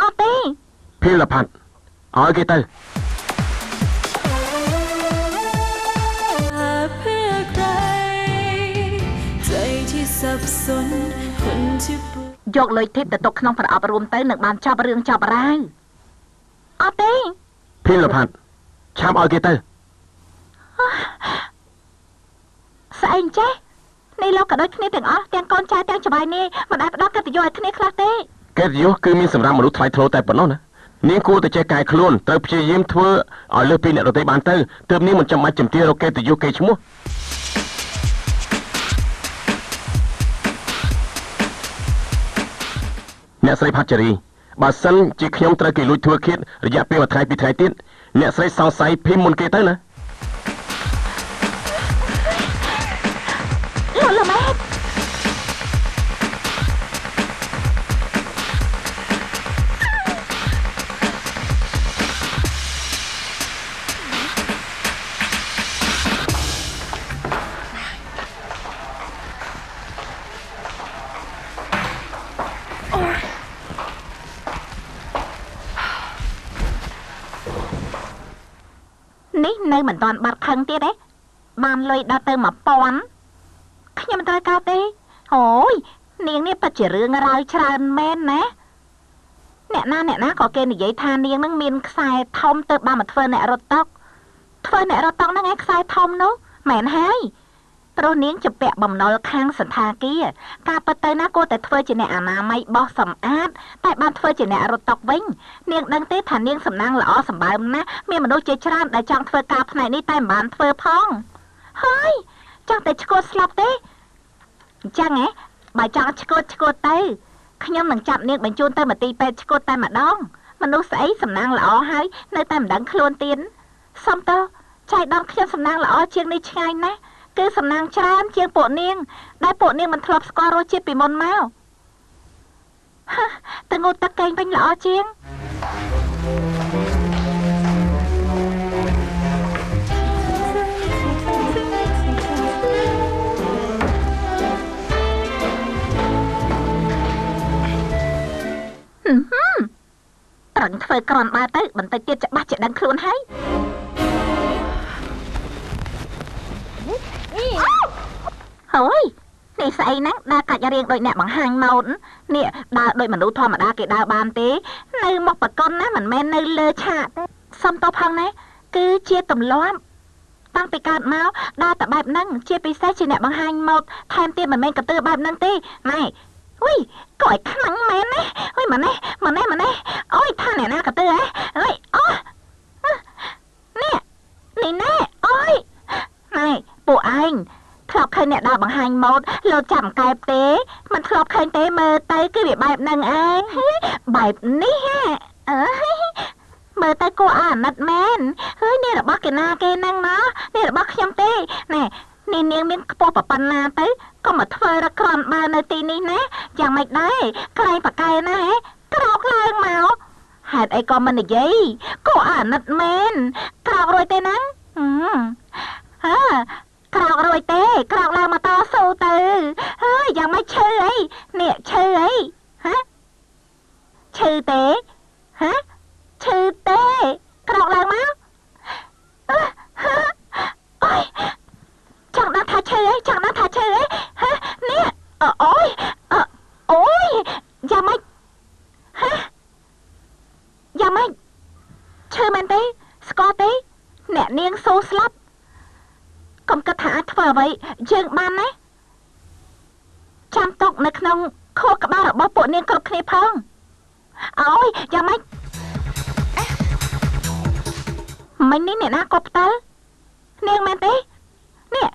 អត់ទេភីលផាត់ឲ្យគេទៅយកលុយធីបទៅទុកក្នុងប្រអប់រួមទៅនឹងបានចប់រឿងចប់រ៉ាវអត់ទេភីលផាត់ឆាប់ឲ្យគេទៅស្អីចេះនេះលោកក៏ដូចគ្នាទាំងអស់ទាំងកូនចៅទាំងចៅនេះមិនដែលផ្ដល់កិត្តិយសឲ្យគ្នាខ្លះទេកិត្តិយសគឺមានសម្រាប់មនុស្សថ្លៃថ្នូរតែប៉ុណ្ណោះណានាងគួរតែចេះកែខ្លួនត្រូវព្យាយាមធ្វើឲ្យលើសពីអ្នកដទៃបានទៅទើបនាងមិនចាំបាច់ជំទាវរកកិត្តិយសគេឈ្មោះអ្នកស្រីផាត់ចារីបើសិនជាខ្ញុំត្រូវគេលួចធ្វើឃាតរយៈពេលមួយថ្ងៃពីរថ្ងៃទៀតអ្នកស្រីសង្ស័យភីមមុនគេទៅណាលោកឡាមេ នេះនៅមិនទាន់បាត់ខឹងទៀតទេបានលុយដល់ទៅ1000ខ្ញុំមិនត្រូវការទេអូយនាងនេះពិតជារឿងរ៉ាវច្រើនមែនណាអ្នកណាក៏គេនិយាយថានាងនឹងមានខ្សែធំទៅបានមកធ្វើអ្នករត់តុកធ្វើអ្នករត់តុកហ្នឹងឯងខ្សែធំនោះមែនហើយព្រោះនាងជពាក់បំណុលខាងសន្តាគារការពិតទៅណាគួរតែធ្វើជាអ្នកអនាម័យបោះសម្អាតតែបានធ្វើជាអ្នករត់តុកវិញនាងដឹងទេថានាងសំណាងល្អសម្បើមណាស់មានមនុស្សជាច្រើនដែលចង់ធ្វើការផ្នែកនេះតែមិនបានធ្វើផងហើយចង់តែឈួតស្លាប់ទេអញ្ចឹងហ៎បើចង់ឈួតទៅខ្ញុំនឹងចាប់នាងបញ្ជូនទៅមន្ទីរពេទ្យឈួតតែម្ដងមនុស្សស្អីសំណាងល្អហើយនៅតែមិនដឹងខ្លួនទៀតសុំតើចៃដន្យខ្ញុំសំណាងល្អជាងនេះឆ្ងាយណាស់គឺសំណាងច្រើនជាងពួកនាងដែលពួកនាងមិនធ្លាប់ស្គាល់រសជាតិពីមុនមកហាទៅងូតទឹកកេងវិញល្អជាងប្រឹងធ្វើក្រនបើទៅបន្តិចទៀតច្បាស់ជាដឹងខ្លួនហើយហើយនេះស្អីហ្នឹងដើរកាច់រៀងដូចអ្នកបង្ហាញម៉ូដនេះដើរដូចមនុស្សធម្មតាគេដើរបានទេនៅមកបកុនណាមិនមែននៅលើឆាកទេសុំតផងណាគឺជាទម្លាប់តាំងពីកើតមកដើរតែបែបហ្នឹងជាពិសេសជាអ្នកបង្ហាញម៉ូដថែមទៀតមិនមែនកន្ទឿបែបហ្នឹងទេណែអុយក៏ឲ្យខ្លាំងមែនណាអុយម៉ណេះអូយថាអ្នកណាកន្ទឿហ៎អើយអូនេះនេះណែអូយណែពួកឯងធ្លាប់ឃើញអ្នកដើរបង្ហាញម៉ូដលោតចាំកែបទេមិនធ្លាប់ឃើញទេមើលទៅគឺវាបែបហ្នឹងឯងបែបនេះហ่ะអើមើលទៅគួរអាណិតមែនហើយនេះរបស់គេណាគេហ្នឹងណោះនេះរបស់ខ្ញុំទេណែនេះនាងមានខ្ពស់ប៉ុណ្ណាទៅក៏មកធ្វើរកក្រំបើនៅទីនេះណាយ៉ាងម៉េចដែរក្រែងប៉កែណាហ៎ក្រោកឡើងមកហេតុអីក៏មិននិយាយគួរអាណិតមែនក្រោករួចទេហ្នឹងហឺក្រោករួចទេក្រោកឡើងមកតស៊ូទៅហើយយ៉ាងម៉េចឈឺអីនេះឈឺអីហ៎ឈឺទេហ៎ឈឺទេក្រោកឡើងមកអូយចង់ដឹងថាឈឺអីចង់ដឹងថាឈឺអីហ៎នេះអូយអូយយ៉ាងម៉េចហ៎យ៉ាងម៉េចឈឺមែនទេស្គាល់ទេអ្នកនាងសូស្លាប់កុំគិតថាអាចធ្វើអ្វីយើងបានណាចាំទុកនៅក្នុងខួរក្បាលរបស់ពួកនាងគ្រប់គ្នាផងអូយយ៉ាងម៉េចមិញនេះអ្នកណាក៏ផ្តិលនាងមែនទេនេះ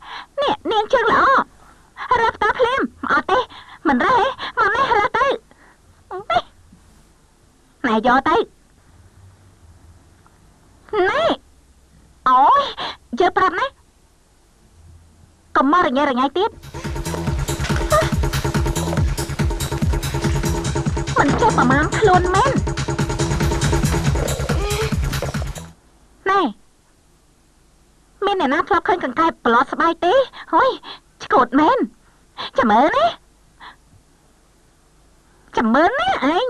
នេះនាងជើងល្អរើផ្តិលភ្លាមអត់ទេមិនរើទេមកនេះរើទៅនេះណែយកទៅណែអូយយើងប្រាប់ណាកុំមករញ៉េរញ៉ៃទៀតមិនចេះប្រមាណខ្លួនមែនណែមានអ្នកណាធ្លាប់ឃើញកង្កែបប្រឡត់ស្បែកទេហុយឆ្កួតមែនចាំមើលណាចាំមើលណាឯង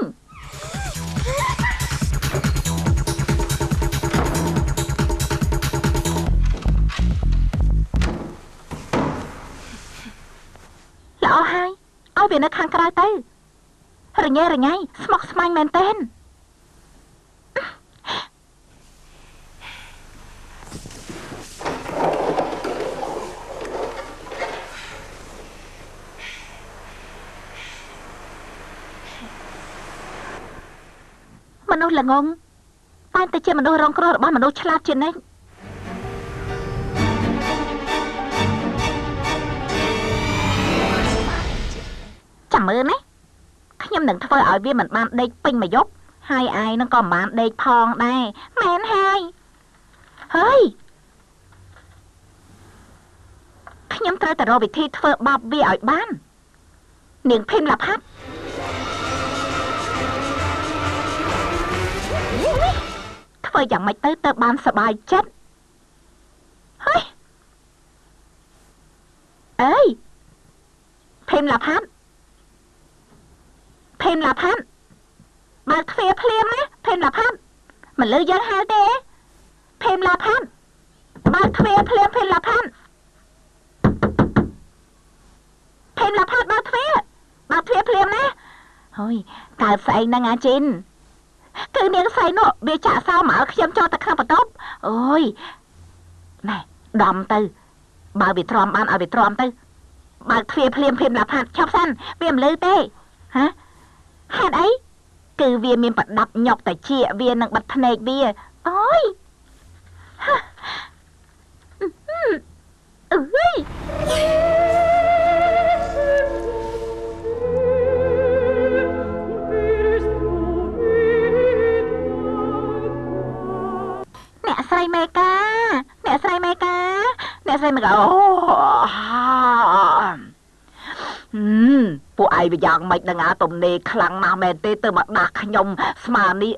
ល្អហើយឲ្យវានៅខាងក្រៅទៅរញ៉េរញ៉ៃស្មុគស្មាញមែនទែនមនុស្សល្ងងតែតែជាមនុស្សរងគ្រោះរបស់មនុស្សឆ្លាតជានិច្ចចាំមើលណាខ្ញុំនឹងធ្វើឲ្យវាមិនបានដេកពេញមួយយប់ហើយឯងនឹងក៏មិនបានដេកផងដែរមែនហើយហើយខ្ញុំត្រូវតែរកវិធីធ្វើបាបវាឲ្យបាននាងភីមឡាផាត់ធ្វើយ៉ាងម៉េចទៅទៅបានសប្បាយចិត្តហើយអើយភីមឡាផាត់ភីមឡាផាត់បើកទ្វារភ្លាមណាភីមឡាផាត់មិនលឺយើងហៅទេភីមឡាផាត់ បើកទ្វារភ្លាមភីមឡាផាត់ភីមឡាផាត់បើកទ្វារបើកទ្វារភ្លាមណាហើយកើតស្អីហ្នឹងអាជីនគឺនាងស្រីនោះវាចាក់សោមកឲ្យខ្ញុំចូលទៅក្នុងបន្ទប់អូយណែដំទៅបើវាទ្រាំបានឲ្យវាទ្រាំទៅបើកទ្វារភ្លាមភីមឡាផាត់ឈប់សិនវាមិនលឺទេហ៎ហេតុអីគឺវាមានប្រដាប់ញប់តាជាវានឹងបិទភ្នែកវាអូយអើយអ្នកស្រីមេកាអ្នកស្រីមេកាអ្នកស្រីមេកាអូពួកឯងវាយ៉ាងម៉េចដឹងអាទំនេរខ្លាំងណាស់មែនទេទៅមកដាស់ខ្ញុំស្មានេះ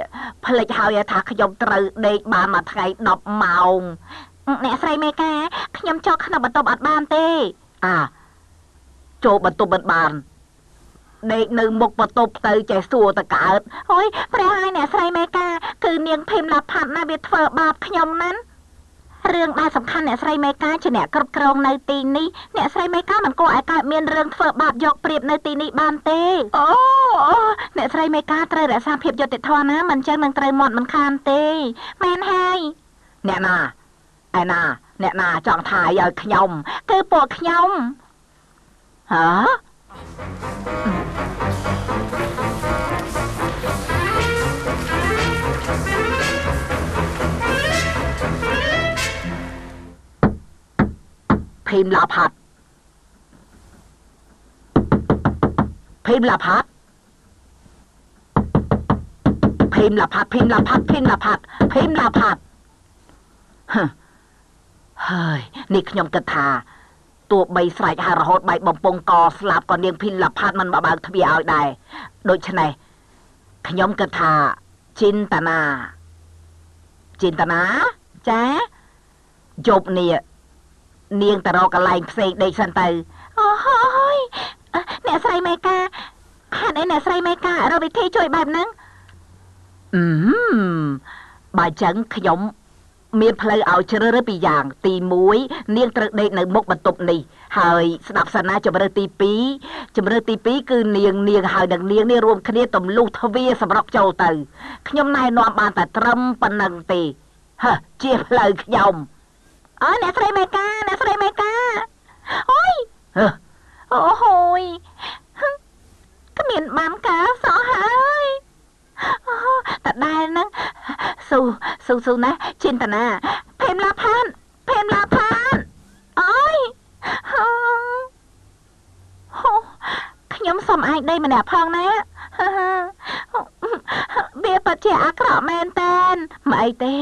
ភ្លេចហើយថាខ្ញុំត្រូវដេកបានមួយថ្ងៃ10ម៉ោងអ្នកស្រីមេកាខ្ញុំចូលក្នុងបន្ទប់អត់បានទេអាចូលបន្ទប់មិនបានដេកនៅមុខបន្ទប់ទៅចេះសួរតកើតអូយព្រះហើយអ្នកស្រីមេកាគឺនាងភីមឡាផាត់ណាវាធ្វើបាបខ្ញុំណាស់រឿងដែលសំខាន់អ្នកស្រីមេកាជាអ្នកគ្រប់គ្រងនៅទីនេះអ្នកស្រីមេកាមិនគួរឲ្យកើតមានរឿងធ្វើបាបយកប្រៀបនៅទីនេះបានទេអូអ្នកស្រីមេកាត្រូវរក្សាភាពយុត្តិធម៌ណាមិនចឹងនឹងត្រូវមាត់មិនខានទេមែនហើយអ្នកណាឯណាអ្នកណាចង់ថាឲ្យខ្ញុំគឺពួកខ្ញុំហ៎ភីមឡាផាត់ភីមឡាផាត់ភីមឡាផាត់ភីមឡាផាត់ភីមឡាផាត់ភីមឡាផាត់ហើយនេះខ្ញុំគិតថាទោះបីស្រែកហើយរហូតបែកបំពង់កស្លាប់ក៏នាងភីមឡាផាត់មិនបើកទ្វារឲ្យដែរដូច្នេះខ្ញុំគិតថាចិនតាណាចិនតាណាចាយប់នេះនាងទៅរកកន្លែងផ្សេងដេកសិនទៅអូហើយអ្នកស្រីមេកាហេតុអីអ្នកស្រីមេការកវិធីជួយបែបហ្នឹងបើចឹងខ្ញុំមានផ្លូវឲ្យជ្រើសរើសពីរយ៉ាងទី1នាងត្រូវដេកនៅមុខបន្ទប់នេះហើយស្ដាប់សិនណាជម្រើសទី2ជម្រើសទី2គឺនាងហើយនឹងនាងនេះរួមគ្នាទម្លុះទ្វារសម្រុកចូលទៅខ្ញុំណែនាំបានតែត្រឹមប៉ុណ្្នឹងទេហឺជាផ្លូវខ្ញុំអើអ្នកស្រីមេកាអ្នកស្រីមេកាអូយអូហូយគ្មានបានការសោះហើយអូតដែលហ្នឹងស៊ូស៊ូស៊ូណាចិនតាណាភេមឡាផានភេមឡាផានអូយហូខ្ញុំសុំអាចដីម្នាក់ផងណាវាពិតជាអាក្រក់មែនតើមិនអីទេ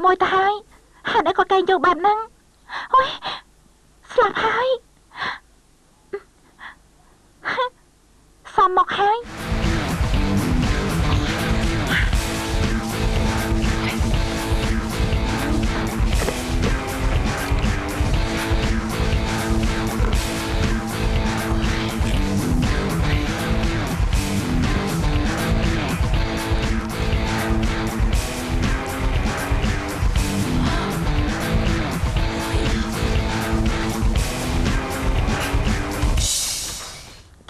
11ទៅហើយហេតុអីក៏កេងយូរបែបហ្នឹងអូយស្លាប់ហើយសំមកហើយ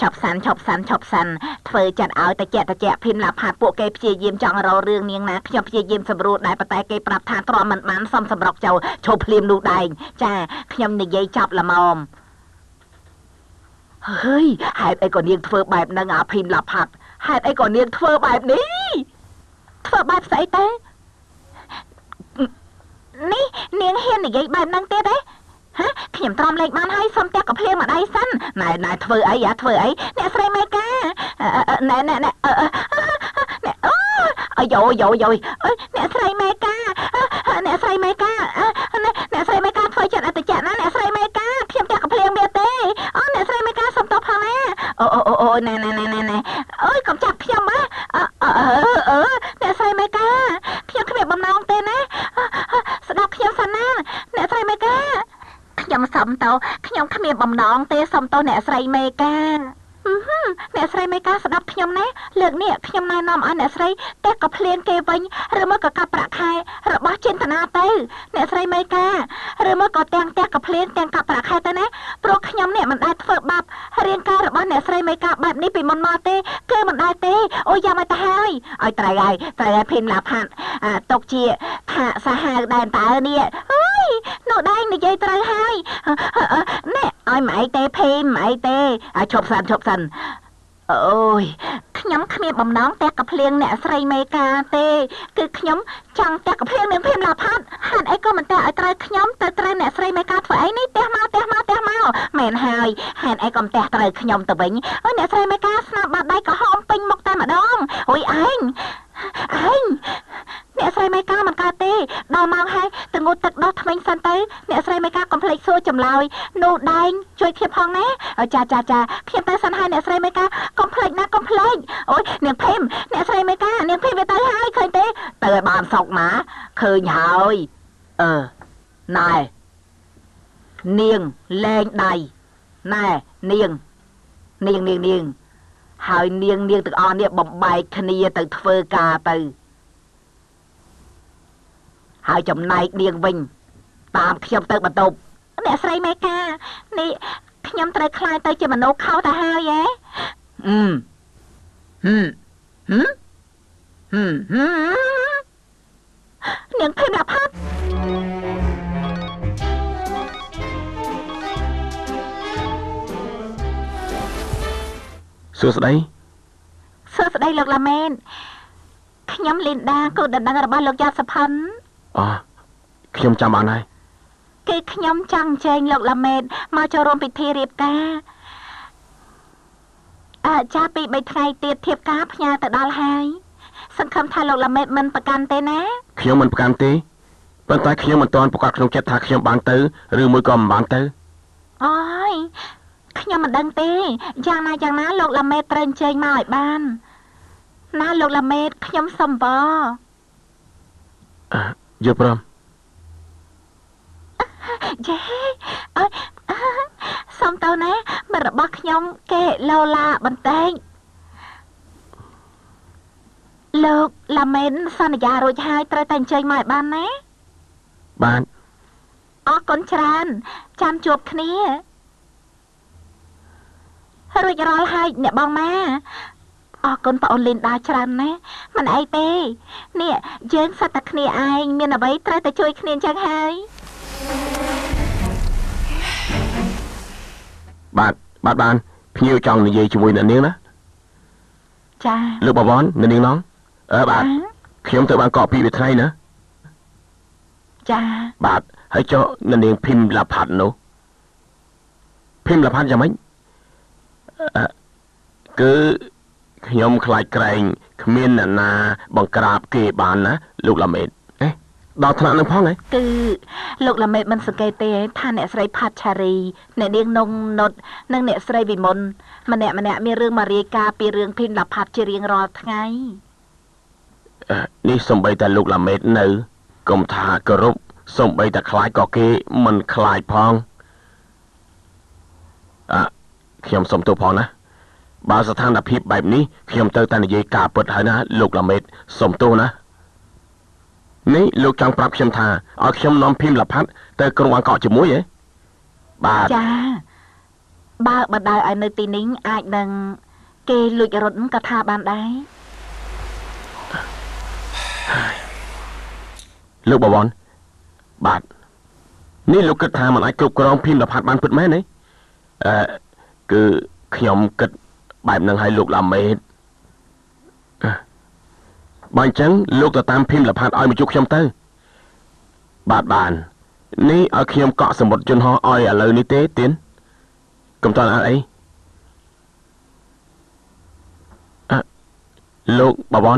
ឈប់សិនឈប់សិនឈប់សិនធ្វើចាត់ឲ្យតែជាក់តែជាក់ភីមឡាផាត់ពួកគេព្យាយាមចង់រករឿងនាងណាខ្ញុំព្យាយាមសម្រួលដែរប៉ុន្តែគេប្រាប់ថាទ្រាំមិនបានសុំសម្រុកចូលឈប់ភ្លាមនោះដែរចាខ្ញុំនិយាយចប់ល្មមហើយហេតុអីក៏នាងធ្វើបែបហ្នឹងអាភីមឡាផាត់ហេតុអីក៏នាងធ្វើបែបនេះធ្វើបែបស្អីទៅនេះនាងហ៊ាននិយាយបែបហ្នឹងទៀតទេហ៎ខ្ញុំទ្រាំលេខបានហើយសុំផ្ទះក៏ភ្លៀងមកដៃសិនណែណែធ្វើអីអាធ្វើអីអ្នកស្រីមេកាណែណែណែណែអូអាយយយយអ្នកស្រីមេកាអ្នកស្រីមេកាអ្នកស្រីមេកាធ្វើចិត្តអតិចណាអ្នកស្រីមេកាខ្ញុំផ្ទះក៏ភ្លៀងវាទេ ណែអើយកុំចាប់ខ្ញុំណាអឺអឺអ្នកស្រីមេកាខ្ញុំគ្មានបំណងទេណាស្ដាប់ខ្ញុំសិនណាអ្នកស្រីមេកាខ្ញុំសុំតោខ្ញុំគ្មានបំណងទេសុំតោអ្នកស្រីមេកាអ្នកស្រីមេកាស្ដាប់ខ្ញុំណាលើកនេះខ្ញុំណែនាំឲ្យអ្នកស្រីតែក៏ភ្លៀងគេវិញឬមកក៏កាប់ប្រាក់ខែរបស់ចិន្តនាទៅអ្នកស្រីមេកាឬមកក៏ទាំងផ្ទះក៏ភ្លៀងទាំងកាប់ប្រាក់ខែទៅណាព្រោះខ្ញុំនេះមិនដែលធ្វើបាបរាងកាយរបស់អ្នកស្រីមេកាបែបនេះពីមុនមកទេគឺមិនដែលទេអូយ៉ាងមកទៅហើយឲ្យត្រូវហើយត្រូវហើយភីមឡាផាត់ຕົកជាថាសាហាវដែរតើនេះអើយនោះដែរនិយាយត្រូវហើយណែឲ្យម៉ែទេភីមម៉ែទេឲ្យឈប់សិនឈប់សិនអូយខ្ញុំគ្មានបំណងតែកភ្លៀងអ្នកស្រីមេកាទេគឺខ្ញុំចង់តែកភ្លៀងនាងភីមឡាផាត់ហេតុអីក៏មិនតែឲ្យត្រូវខ្ញុំទៅត្រូវអ្នកស្រីមេកាធ្វើអីនេះផ្ទះមកផ្ទះមកផ្ទះមកមែនហើយហេតុអីក៏ផ្ទះត្រូវខ្ញុំទៅវិញអូយអ្នកស្រីមេកាស្នាបាតដៃក្រហមពេញមុខតែម្ដងអូយឯងឯងអ្នកស្រីមេកាមិនកើតទេដល់ម៉ោងហើយទៅងូតទឹកដោះថ្មិញសិនទៅអ្នកស្រីមេកាកុំភ្លេចសួរចម្លើយនោះដែងជួយខ្ញុំផងណាចាចាចាខ្ញុំទៅសិនហើយអ្នកស្រីមេកាកុំភ្លេចណាកុំភ្លេចអូយនាងភីមអ្នកស្រីមេកានាងភីមវាទៅហើយឃើញទេទៅឲ្យបានសុកណាឃើញហើយអឺណែនាងលែងដៃណែនាងនាងនាងនាងហើយនាងនាងទាំងអស់នេះបំបែកគ្នាទៅធ្វើការទៅហើយចំណែកនាងវិញតាមខ្ញុំទៅបន្ទប់អ្នកស្រីមេកានេះខ្ញុំត្រូវខ្លាយទៅជាមនុស្សខោទៅហើយហ៎អឺហឹមហឹមហឹមនាងភីមឡាផាត់សួស្តីសួស្តីលោកឡាមែនខ្ញុំលីនដាគូដណ្ដឹងរបស់លោកយ៉ាសុផិនអូខ្ញុំចាំបានហើយគឺខ្ញុំចង់អញ្ជើញលោកឡាមែនមកចូលរួមពិធីរៀបការចាពី3ថ្ងៃទៀតធៀបការផ្ញើទៅដល់ហើយសង្ឃឹមថាលោកឡាមែនមិនប្រកាន់ទេណាខ្ញុំមិនប្រកាន់ទេប៉ុន្តែខ្ញុំមិនទាន់ប្រកាសក្នុងចិត្តថាខ្ញុំបានទៅឬមួយក៏មិនបានទៅអូយខ្ញុំមិនដឹងទេយ៉ាងណាយ៉ាងណាលោកឡាមេតត្រូវអញ្ជើញមកឲ្យបានណាលោកឡាមេតខ្ញុំសុំបយល់ព្រមយេអើសុំទៅណាមិត្តរបស់ខ្ញុំគេឡូឡាបន្តែងលោកឡាមេតសន្យារួចហើយត្រូវតែអញ្ជើញមកឲ្យបានណាបានអរគុណច្រើនចាំជួបគ្នារួចរាល់ហើយអ្នកបងម៉ាអរគុណប្អូនលីនដាច្រើនណាស់មិនអីទេនេះយើងសុទ្ធតែគ្នាឯងមានអ្វីត្រូវតែជួយគ្នាអញ្ចឹងហើយបាទបាទបានភ្ញៀវចង់និយាយជាមួយអ្នកនាងណាចាលោកបវរអ្នកនាងណងអឺបាទខ្ញុំទៅបានកកពីវាថ្ងៃណាចាបាទហើយចុះអ្នកនាងភីមឡាផាត់នោះភីមឡាផាត់យ៉ាងម៉េចគឺខ្ញុំខ្លាចក្រែងគ្មានអ្នកណាបង្ក្រាបគេបានណាលោកឡាមេតអេដល់ថ្នាក់នឹងផងហ៎គឺលោកឡាមេតមិនសង្កេតទេថាអ្នកស្រីផាត់ឆារីអ្នកនាងនងនុតនិងអ្នកស្រីវិមុនម្នាក់ម្នាក់មានរឿងមករាយការណ៍ពីរឿងភីមឡាផាត់ជារៀងរាល់ថ្ងៃនេះសំបីតែលោកឡាមេតនៅកុំថាគោរពសំបីតែខ្លាចក៏គេមិនខ្លាចផងអខ្ញុំសុំទោសផងណាបើស្ថានភាពបែបនេះខ្ញុំត្រូវតែនិយាយការពិតហើយណាលោកឡាមេតសុំទោសណានេះលោកចង់ប្រាប់ខ្ញុំថាឲ្យខ្ញុំនាំភីមឡាផាត់ទៅក្រុងបាងកកជាមួយហ៎បាទចាបើបណ្ដោយឲ្យនៅទីនេះអាចនឹងគេលួចរត់ក៏ថាបានដែរលោកបវរបាទនេះលោកគិតថាមិនអាចគ្រប់គ្រងភីមឡាផាត់បានពិតមែនទេអឺគឺខ្ញុំគិតបែបនឹងឲ្យលោកឡាមេតបើអញ្ចឹងលោកទៅតាមភីមឡាផាត់ឲ្យមកជួបខ្ញុំទៅបាទបាននេះឲ្យខ្ញុំកក់សមុទ្រយន្តហោះឲ្យឥឡូវនេះទេទៀនកុំតន់អត់អីលោកបវរ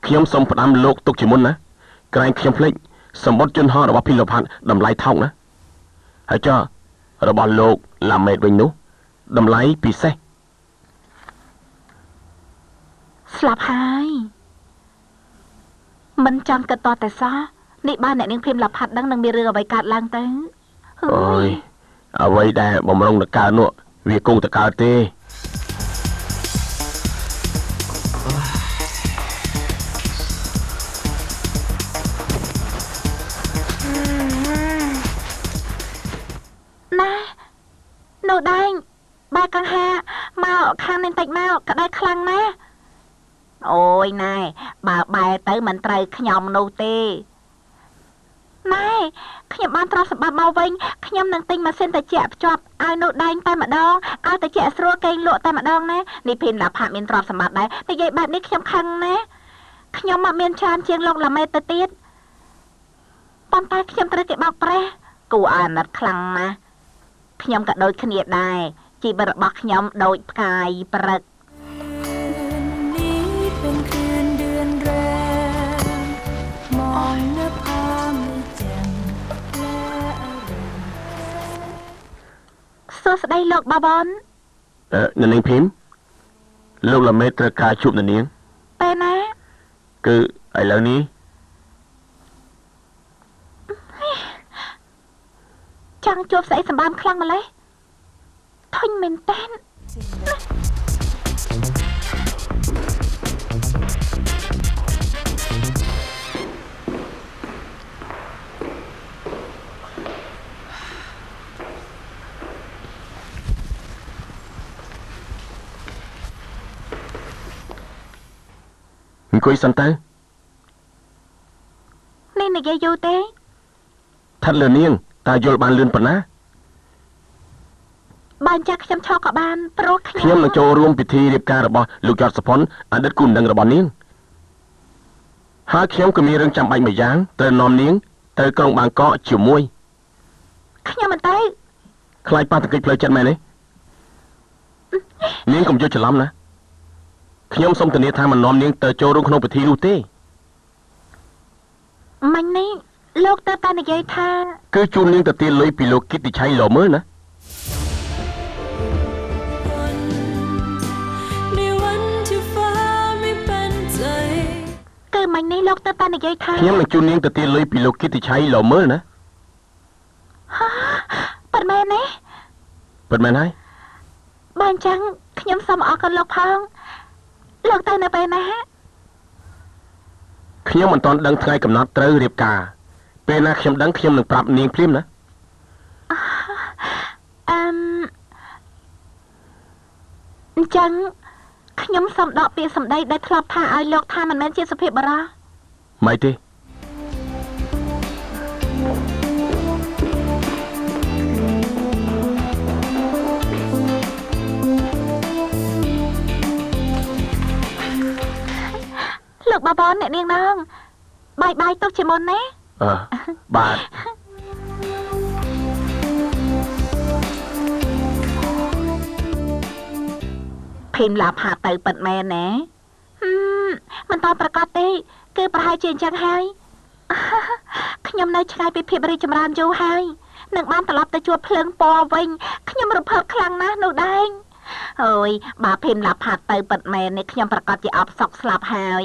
ខ្ញុំសូមផ្ដាំលោកទុកជាមុនណាក្រែងខ្ញុំភ្លេចសម្បត្តិយន្តហោះរបស់ភីមឡាផាត់តម្លៃថោកណាហើយចុះរបស់លោកឡាមេតវិញនោះតម្លៃពិសេស ស្លាប់ហើយមិនចង់គិតតតែសោះនេះបានអ្នកនាងភីមឡាផាត់ដឹងនឹងមានរឿងអ្វីកើតឡើងទៅអូយអ្វីដែលបំរុងតកើតនោះវាគង់តកើតទេណានៅដែងបែកកង្ហាមកខាងនេះតិចមកក្តៅខ្លាំងណាស់អូយណែបើបែទៅមិនត្រូវខ្ញុំនោះទេណែខ្ញុំបានទ្រព្យសម្បត្តិមកវិញខ្ញុំនឹងទិញម៉ាស៊ីនត្រជាក់ភ្ជាប់ឲ្យនោះដែងតែម្ដងឲ្យត្រជាក់ស្រួលគេងលក់តែម្ដងណានេះភីមឡាផាត់មានទ្រព្យសម្បត្តិដែរនិយាយបែបនេះខ្ញុំខឹងណាខ្ញុំមកមានច្រើនជាងលោកឡាមេតទៅទៀតប៉ុន្តែខ្ញុំត្រូវគេបោកប្រេះគួរឲ្យអាណិតខ្លាំងណាស់ខ្ញុំក៏ដូចគ្នាដែរជីវិតរបស់ខ្ញុំដូចផ្កាយព្រឹកសួស្តីលោកបាបនអ្នកនាងភីមលោកឡាមេត្រូវការជួបអ្នកនាងពេលណាគឺឥឡូវនេះចង់ជួបស្អីសម្បើមខ្លាំងម្ល៉េះធុញមែនតើអង្គុយសិនទៅនេះនិយាយយូរទេថិតលើនាងតើយល់បានលឿនប៉ុណ្ណាបានចាក់ខ្ញុំឈរក៏បានព្រោះខ្ញុំនឹងចូលរួមពិធីរៀបការរបស់លោកយอดសុផុនអតីតគូដណ្ដឹងរបស់នាងហើយខ្ញុំក៏មានរឿងចាំបាច់មួយយ៉ាងត្រូវនាំនាងទៅក្រុងបាងកកជាមួយខ្ញុំមិនទៅខ្លាចប៉ះទង្គិចផ្លូវចិត្តមែនទេនាងកុំយល់ច្រឡំណាខ្ញុំសូមធានាថាមិននាំនាងទៅចូលរួមក្នុងពិធីនោះទេមិញនេះលោកទៅតែនិយាយថាគឺជូននាងទៅទាលុយពីលោកគិតិឆៃលោមើលណាគឺមិញនេះលោកទៅតែនិយាយថាខ្ញុំនឹងជូននាងទៅទាលុយពីលោកគិតិឆៃលោមើលណាហាពិតមែនទេពិតមែនហើយបើអញ្ចឹងខ្ញុំសូមអរគុណលោកផងលោកទៅនៅពេលណាខ្ញុំមិនទាន់ដឹងថ្ងៃកំណត់ត្រូវរៀបការពេលណាខ្ញុំដឹងខ្ញុំនឹងប្រាប់នាងភ្លាមណាអឺអញ្ចឹងខ្ញុំសូមដកពាក្យសម្ដីដែលធ្លាប់ថាឲ្យលោកថាមិនមែនជាសុភាពបុរសមិនទេលោកបាបនអ្នកនាងនងបាយបាយទុកជាមុនណាបាទភីមឡាផាទៅពិតមែនណាមិនតប្រកាសទេគឺប្រហែលជាអញ្ចឹងហើយខ្ញុំនៅឆ្ងាយពីភាពរីកចម្រើនយូរហើយនឹងបានត្រឡប់ទៅជួបភ្លើងពណ៌វិញខ្ញុំរំភើបខ្លាំងណាស់នោះដែរអើយបើភីមឡាផាទៅពិតមែននេះខ្ញុំប្រកាសជាអបសុកស្លាប់ហើយ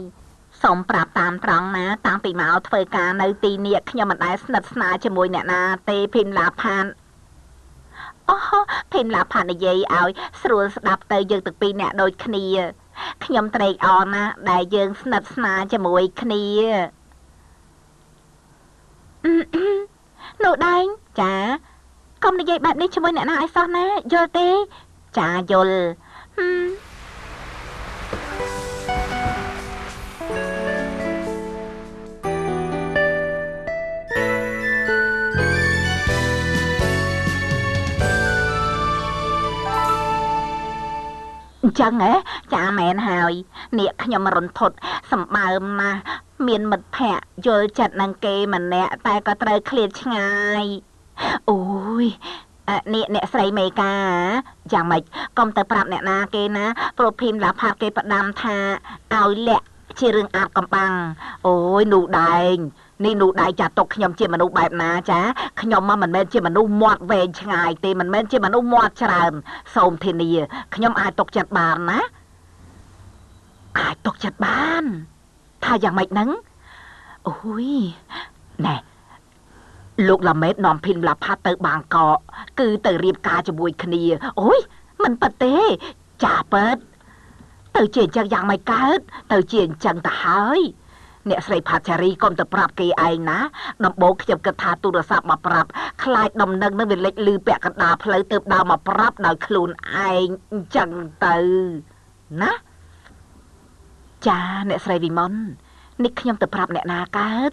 សូមប្រាប់តាមត្រង់ណាតាំងពីមកធ្វើការនៅទីនេះខ្ញុំមិនដែលស្និទ្ធស្នាលជាមួយអ្នកណាទេភីមឡាផានអូភីមឡាផាននិយាយឲ្យស្រួលស្ដាប់ទៅយើងទាំងពីរអ្នកដូចគ្នាខ្ញុំត្រេកអរណាស់ដែលយើងស្និទ្ធស្នាលជាមួយគ្នានោះដែងចាកុំនិយាយបែបនេះជាមួយអ្នកណាឲ្យសោះណាយល់ទេចាយល់អញ្ចឹងហ៎ចាមែនហើយនេះខ្ញុំរន្ធត់សម្បើមណាស់មានមិត្តភក្តិយល់ចិត្តនឹងគេម្នាក់តែក៏ត្រូវឃ្លាតឆ្ងាយអូយនេះអ្នកស្រីមេកាយ៉ាងម៉េចកុំទៅប្រាប់អ្នកណាគេណាព្រោះភីមឡាផាត់គេផ្ដាំថាឲ្យលាក់ជារឿងអាបកំបាំងអូយនោះដែងនេះនោះដែរចាត់ទុកខ្ញុំជាមនុស្សបែបណាចាខ្ញុំមកមិនមែនជាមនុស្សមាត់វែងឆ្ងាយទេមិនមែនជាមនុស្សមាត់ច្រើនសូមធានាខ្ញុំអាចទុកចិត្តបានណាអាចទុក ចិត្តបានថាយ៉ាងម៉េចហ្នឹងអូយណែលោកឡាមេតនាំភីនឡាផាត់ទៅបាងកកគឺទៅរៀបការជាមួយគ្នាអូយមិនពិតទេចាពិតទៅជាអញ្ចឹងយ៉ាងម៉េចកើតទៅជាអញ្ចឹងទៅហើយអ្នកស្រីផាត់ចារីកុំទៅប្រាប់គេឯងណាដំបូងខ្ញុំគិតថាទូរស័ព្ទមកប្រាប់ខ្លាចដំណឹងនឹងវាលេចលឺពាក់កណ្ដាលផ្លូវទៅដើរមកប្រាប់ដោយខ្លួនឯងអញ្ចឹងទៅណាចាអ្នកស្រីវិមុននេះខ្ញុំទៅប្រាប់អ្នកណាកើត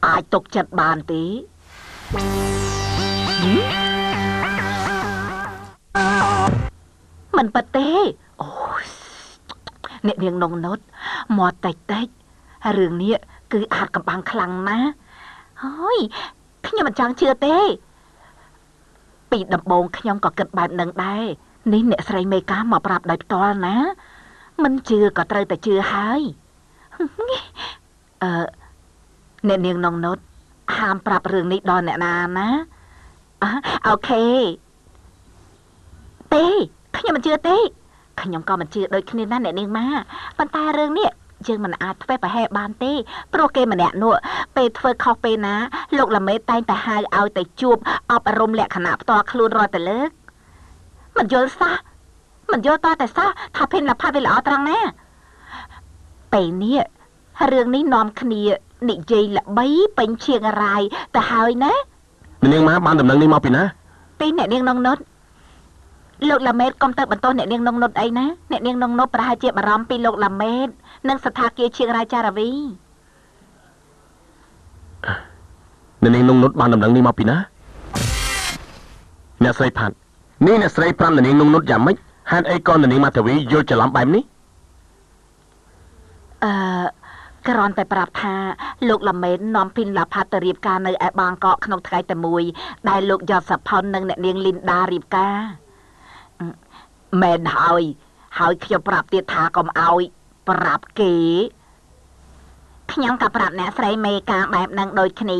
អាចទុកចិត្តបានទេមិនពិតទេអូអ្នកនាងនងនុតមាត់តិចតិចរឿងនេះគឺអាចកំបាំងខ្លាំងណាស់ហើយខ្ញុំមិនចង់ជឿទេពីដំបូងខ្ញុំក៏គិតបែបនឹងដែរនេះអ្នកស្រីមេកាមកប្រាប់ដោយផ្ទាល់ណាមិនជឿក៏ត្រូវតែជឿហើយអឺអ្នកនាងនងនុតហាមប្រាប់រឿងនេះដល់អ្នកណាណាអូខេទេខ្ញុំមិនជឿទេខ្ញុំក៏មិនជឿដូចគ្នាណាអ្នកនាងម៉ាប៉ុន្តែរឿងនេះយើងមិនអាចធ្វើប្រហែសបានទេព្រោះគេម្នាក់នោះពេលធ្វើខុសពេលណាលោកឡាមេតែងតែហៅឲ្យទៅជួបអប់រំលក្ខណៈផ្ទាល់ខ្លួនរាល់តែលើកមិនយល់សោះមិនយល់តតែសោះថាភិនលផាត់វាល្អត្រង់ណាពេលនេះរឿងនេះនាំគ្នានិយាយល្បីពេញឈៀងរាយទៅហើយណាអ្នកនាងម៉ាបានដំណឹងនេះមកពីណាពីអ្នកនាងនងនុតលោកឡាមេតកុំទៅបន្តអ្នកនាងនងនុតអីណាអ្នកនាងនងនុតប្រហែលជាបារម្ភពីលោកឡាមេតនិងស្ថាគារឈៀងរាយចារាវីអ្នកនាងនងនុតបានដំណឹងនេះមកពីណាអ្នកស្រីផាត់នេះអ្នកស្រីប្រាប់អ្នកនាងនងនុតយ៉ាងម៉េចហេតុអីក៏អ្នកនាងម៉ាធាវីយល់ច្រឡំបែបនេះអឺគ្រាន់តែប្រាប់ថាលោកឡាមេននាំភីនឡាផាត់ទៅរៀបការនៅឯបាងកកក្នុងថ្ងៃតែមួយដែលលោកយត់សផុននិងអ្នកនាងលីនដារៀបការមែនហើយហើយខ្ញុំប្រាប់ទៀតថាកុំឲ្យប្រាប់គេខ្ញុំក៏ប្រាប់អ្នកស្រីមេការបែបនឹងដូចគ្នា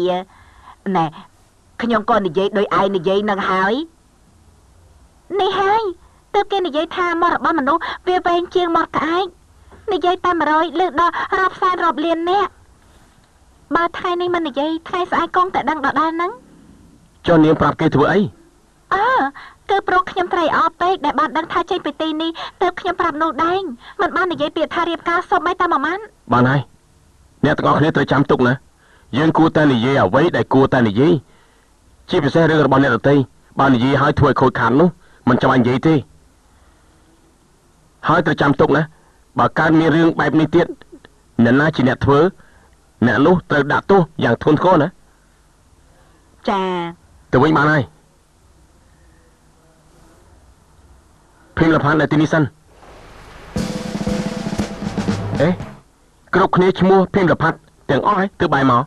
ណែខ្ញុំក៏និយាយដោយឯងនិយាយនឹងហើយនេះហើយទើបគេនិយាយថាមាត់របស់មនុស្សវាវែងជាងមាត់ក្អែកនិយាយតែ100លើកដល់រាប់សែនរាប់លាននាក់បើថ្ងៃនេះមិននិយាយថ្ងៃស្អែកគង់តែដឹងដដែលហ្នឹងចុះនាងប្រាប់គេធ្វើអីអើគឺព្រោះខ្ញុំត្រេកអរពេកដែលបានដឹងថាចេញពីទីនេះទើបខ្ញុំប្រាប់នោះដែរមិនបាននិយាយពាក្យថារៀបការសុំអីតែមួយម៉ាត់បានហើយអ្នកទាំងអស់គ្នាត្រូវចាំទុកណាយើងគួរតែនិយាយអ្វីដែលគួរតែនិយាយជាពិសេសរឿងរបស់អ្នកដទៃបើនិយាយហើយធ្វើឲ្យខូចខាតនោះមិនចាំបាច់និយាយទេហើយត្រូវចាំទុកណាបើកើតមានរឿងបែបនេះទៀតអ្នកណាជាអ្នកធ្វើអ្នកនោះត្រូវដាក់ទោសយ៉ាងធ្ងន់ធ្ងរណាចាទៅវិញបានហើយភីមលផាននៅទីនេះសិនអេគ្រប់គ្នាឈ្មោះភីមលផាត់ទាំងអស់ហើយទើបបាយមក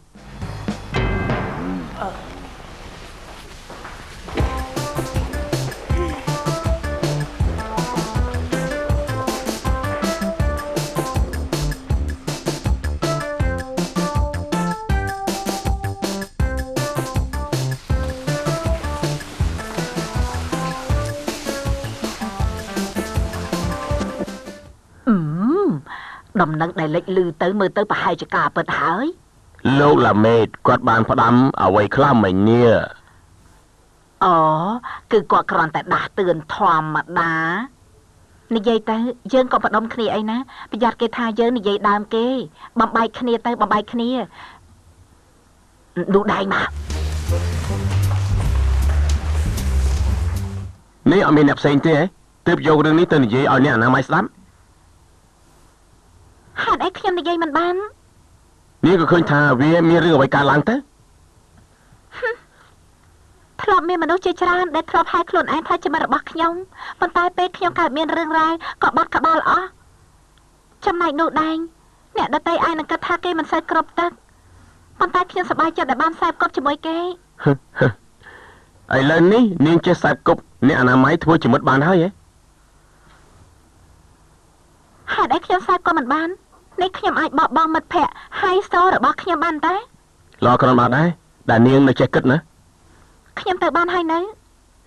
ដំណឹងដែលលេចលឺទៅមើលទៅប្រហែលជាការពិតហើយលោកឡាមេតគាត់បានផ្ដាំអ្វីខ្លះមិញនេះអូគឺគាត់គ្រាន់តែដាស់តឿនធម្មតានិយាយទៅយើងក៏ផ្ដុំគ្នាអីណាប្រយ័ត្នគេថាយើងនិយាយដើមគេបំបែកគ្នាទៅបំបែកគ្នានោះដែរមកនេះអត់មានអ្នកផ្សេងទេទើបយករឿងនេះទៅនិយាយឲ្យអ្នកអនាម័យស្ដាប់ហេតុអីខ្ញុំនិយាយមិនបាននេះក៏ឃើញថាវាមានរឿងអ្វីកើតឡើងទៅធ្លាប់មានមនុស្សជាច្រើនដែលធ្លាប់ហៅខ្លួនឯងថាជាមិត្តរបស់ខ្ញុំប៉ុន្តែពេលខ្ញុំកើតមានរឿងរ៉ាវក៏បាត់ក្បាលអស់ចំណែកនោះដែរអ្នកដទៃឯងនឹងគិតថាគេមិនសូវគ្រប់ទឹកប៉ុន្តែខ្ញុំសប្បាយចិត្តដែលបានខ្សែគប់ជាមួយគេឥឡូវនេះនាងចេះខ្សែគប់អ្នកអនាម័យធ្វើជាមិត្តបានហើយហ៎ហេតុអីខ្ញុំខ្សែគប់មិនបាននេះខ្ញុំអាចបោះបង់មិត្តភក្តិហៃសូរបស់ខ្ញុំបានតែល្អគ្រាន់បានដែរដែលនាងនៅចេះគិតណាខ្ញុំទៅបានហើយនៅ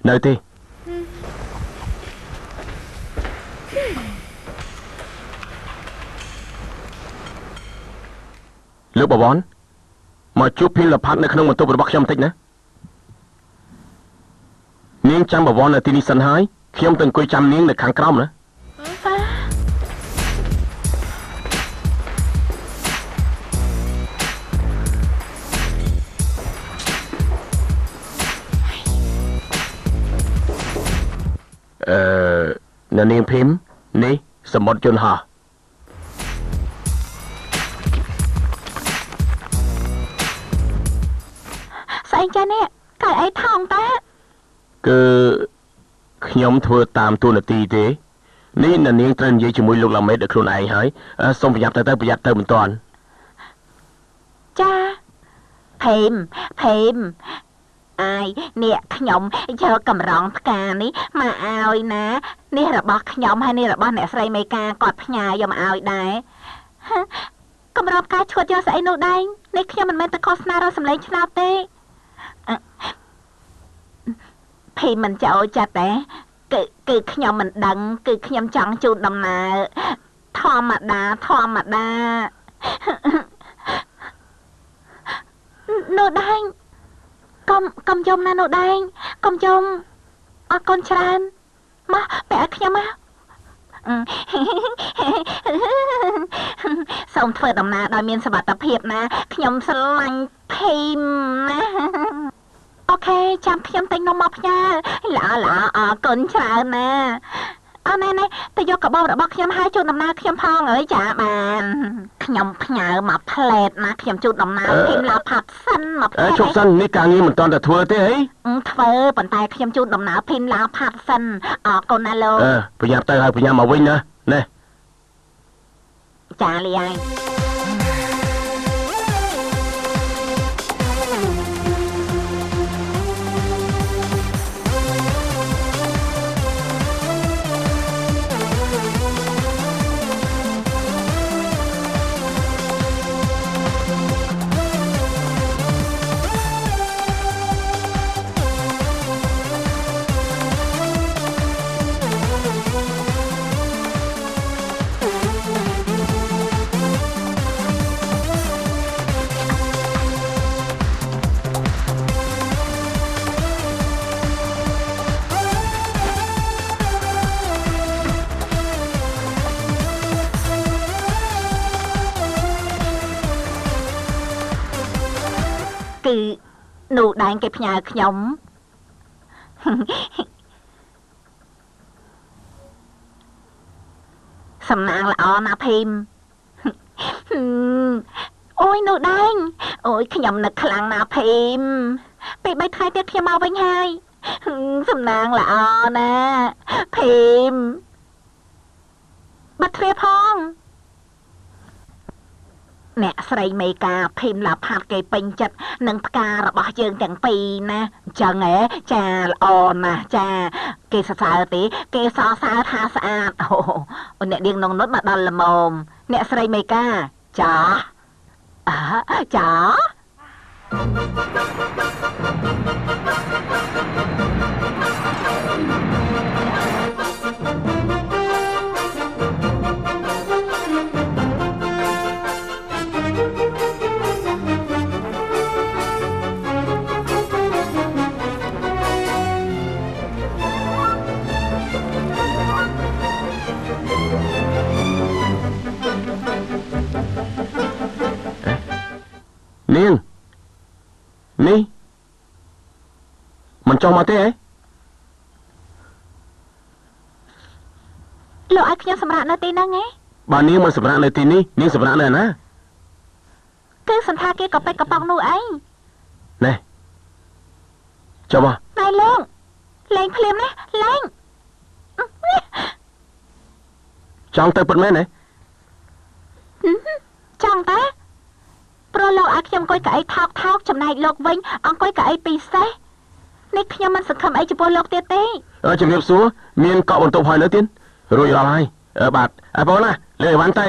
នៅទេ លោកបវរមកជួបភីមលផាត់នៅក្នុងបន្ទប់របស់ខ្ញុំបន្តិចណានាងចាំបវរនៅទីនេះសិនហើយខ្ញុំទៅអង្គុយចាំនាងនៅខាងក្រោមណានៅនាងភីមនេះសមុទ្រយន្តហោះស្អីចានេះកើតអីថងតាគឺខ្ញុំធ្វើតាមទូនាទីទេនេះនៅនាងត្រូវនិយាយជាមួយលោកឡាមេតដោយខ្លួនឯងហើយសូមប្រយ័ត្នទៅប្រយ័ត្នទៅមិនទាន់ចាភីមភីមអាយនេះខ្ញុំយកកម្រងផ្កានេះមកឲ្យណានេះរបស់ខ្ញុំហើយនេះរបស់អ្នកស្រីមេកាគាត់ផ្ញើយកមកឲ្យដែរកម្រងផ្កាឈួតយកស្អីនោះដែរនេះខ្ញុំមិនមែនទៅឃោសនារកសម្លេងឆ្នោតទេភីមិនចូលចិត្តទេគឺខ្ញុំមិនដឹងគឺខ្ញុំចង់ជូនដំណើរធម្មតាធម្មតានោះដែរកុំយំណានោះដែងកុំយំអរគុណច្រើនមកពាក់ឲ្យខ្ញុំមកសូមធ្វើដំណើរដោយមានសុវត្ថិភាពណាខ្ញុំស្រឡាញ់ភីមណាអូខេចាំខ្ញុំទិញនំមកផ្ញើល្អល្អអរគុណច្រើនណាអរណែណែទៅយកកាបូបរបស់ខ្ញុំហើយជូនដំណើរខ្ញុំផងអើយចាបានខ្ញុំផ្ញើមកផ្លែតណាខ្ញុំជូនដំណើរភីមឡាផាត់សិនមកផ្លែតជប់សិននេះការងារមិនទាន់តែធ្វើទេហីធ្វើប៉ុន្តែខ្ញុំជូនដំណើរភីមឡាផាត់សិនអរគុណណាលោកប្រញាប់ទៅហើយប្រញាប់មកវិញណាណែចាលីហើយគឺនោះដែងគេផ្ញើខ្ញុំសំណាងល្អណាស់ភីមអូយនោះដែងអូយខ្ញុំនឹកខ្លាំងណាស់ភីមពេល3ថ្ងៃទៀតខ្ញុំមកវិញហើយសំណាងល្អណាស់ភីមបាត់ទ្វារផងអ្នកស្រីមេកាភីមឡាផាត់គេពេញចិត្តនឹងផ្ការបស់យើងទាំងពីរណាអញ្ចឹងហ៎ចាល្អណាស់ចាគេសរសើរទេគេសរសើរថាស្អាតអូអ្នកនាងនងនុតមកដល់ល្មមអ្នកស្រីមេកាចាចា នាងនេះមិនចង់មកទេអីលោកឲ្យខ្ញុំសម្រាប់នៅទីហ្នឹងឯងបើនាងមិនសម្រាប់នៅទីនេះនាងសម្រាប់នៅណាគឺសន្តាគារកាពេកកំប៉ុងនោះឯងណែចុះមកណែលោកលេងភ្លាមណាលេងចង់ទៅពិតមែនទេចង់តាព្រោះលោកឲ្យខ្ញុំអង្គុយកៅអីថោកថោកចំណែកលោកវិញអង្គុយកៅអីពិសេសនេះខ្ញុំមិនសង្ឃឹមអីចំពោះលោកទៀតទេជំរាបសួរមានកក់បន្ទប់ហើយនៅទៀតរួចរាល់ហើយបាទអើបងណាលើអីវ៉ាន់ទៅ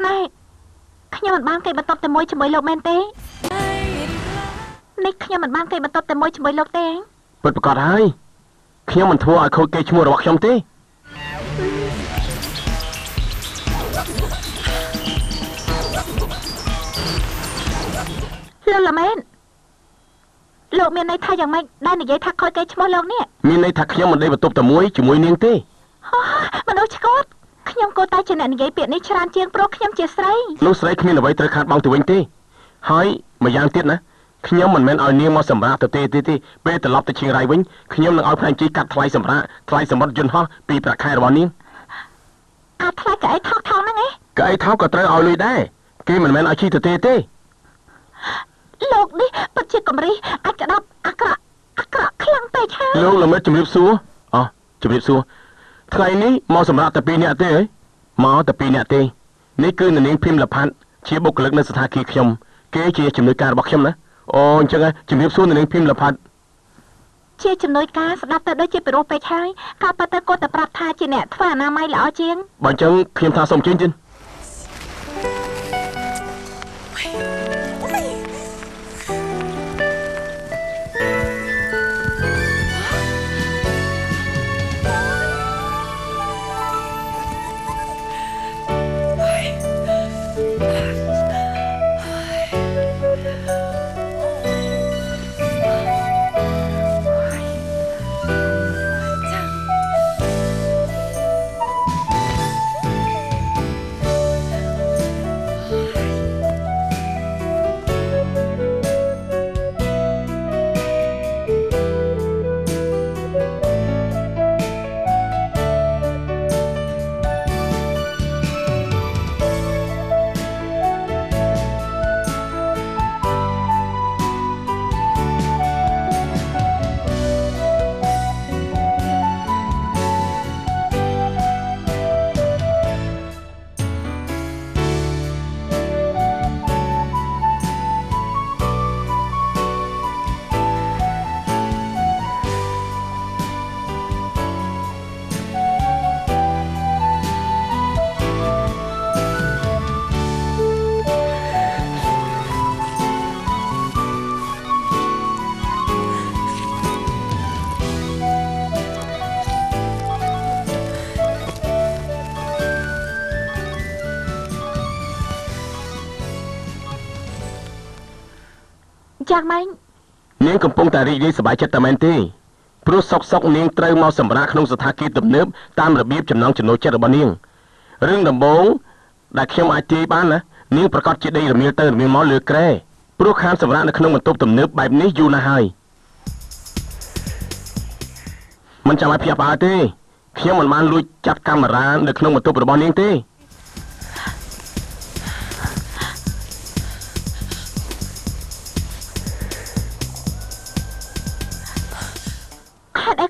ណែខ្ញុំមិនបានគេបន្ទប់តែមួយជាមួយលោកមែនទេនេះខ្ញុំមិនបានគេបន្ទប់តែមួយជាមួយលោកទេពិតប្រាកដហើយខ្ញុំមិនធ្វើឲ្យខូចកេរ្តិ៍ឈ្មោះរបស់ខ្ញុំទេ លោកឡាមែនលោកមានន័យថាយ៉ាងម៉េចដែលនិយាយថាខូចកេរ្តិ៍ឈ្មោះលោកនេះមានន័យថាខ្ញុំមិនដេកបន្ទប់តែមួយជាមួយនាងទេមនុស្សឆ្កួតខ្ញុំគួរតែជាអ្នកនិយាយពាក្យនេះច្រើនជាងព្រោះខ្ញុំជាស្រីនោះស្រីគ្មានអ្វីត្រូវខាតបង់ទៅវិញទេហើយម្យ៉ាងទៀតណាខ្ញុំមិនមែនឲ្យនាងមកសម្រាកទៅទេទេពេលត្រឡប់ទៅឈៀងរៃវិញខ្ញុំនឹងឲ្យផ្នែកជីកាត់ថ្លៃសម្រាកថ្លៃសម្បត្តិយន្តហោះពីប្រាក់ខែរបស់នាងអាថ្លៃកៅអីថោកថោកហ្នឹងឯងកៅអីថោកក៏ត្រូវឲ្យលុយដែរគេមិនមែនឲ្យជីទៅទេទេលោកនេះពិតជាកំរិះអាចក្តាប់អាក្រក់អាក្រក់ខ្លាំងពេកហើយលោកល្មិតជំរាបសួរអោះជំរាបសួរថ្ងៃនេះមកសម្រាប់តែ2នាក់ទេហីមកតែ2នាក់ទេនេះគឺនាងភីមលផាត់ជាបុគ្គលិកនៅស្ថាគារខ្ញុំគេជាជំនួយការរបស់ខ្ញុំណាអូអញ្ចឹងជំរាបសួរនាងភីមលផាត់ជាជំនួយការស្ដាប់ទៅដូចជាពិរោះពេកហើយក៏ប៉ុន្តែគាត់តែប្រាប់ថាជាអ្នកធ្វើអនាម័យល្អជាងបើអញ្ចឹងខ្ញុំថាសូមជើញទៀត យ៉ាងម៉េចនាងកំពុងតែរីករាយសប្បាយចិត្តតែមែនទេព្រោះសុកសុកនាងត្រូវមកសម្រាកក្នុងស្ថានភាពទំនើបតាមរបៀបចំណង់ចំណូលចិត្តរបស់នាងរឿងដំបូងដែលខ្ញុំអាចទាយបានណានាងប្រកាសជាដេករមៀលទៅរមៀលមកលើក្រែព្រោះខានសម្រាកនៅក្នុងបន្ទប់ទំនើបបែបនេះយូរណាស់ហើយមិនចាំឲ្យភ្ញាក់ផ្អើលទេខ្ញុំមិនបានលួចចាប់កាមេរ៉ានៅក្នុងបន្ទប់របស់នាងទេ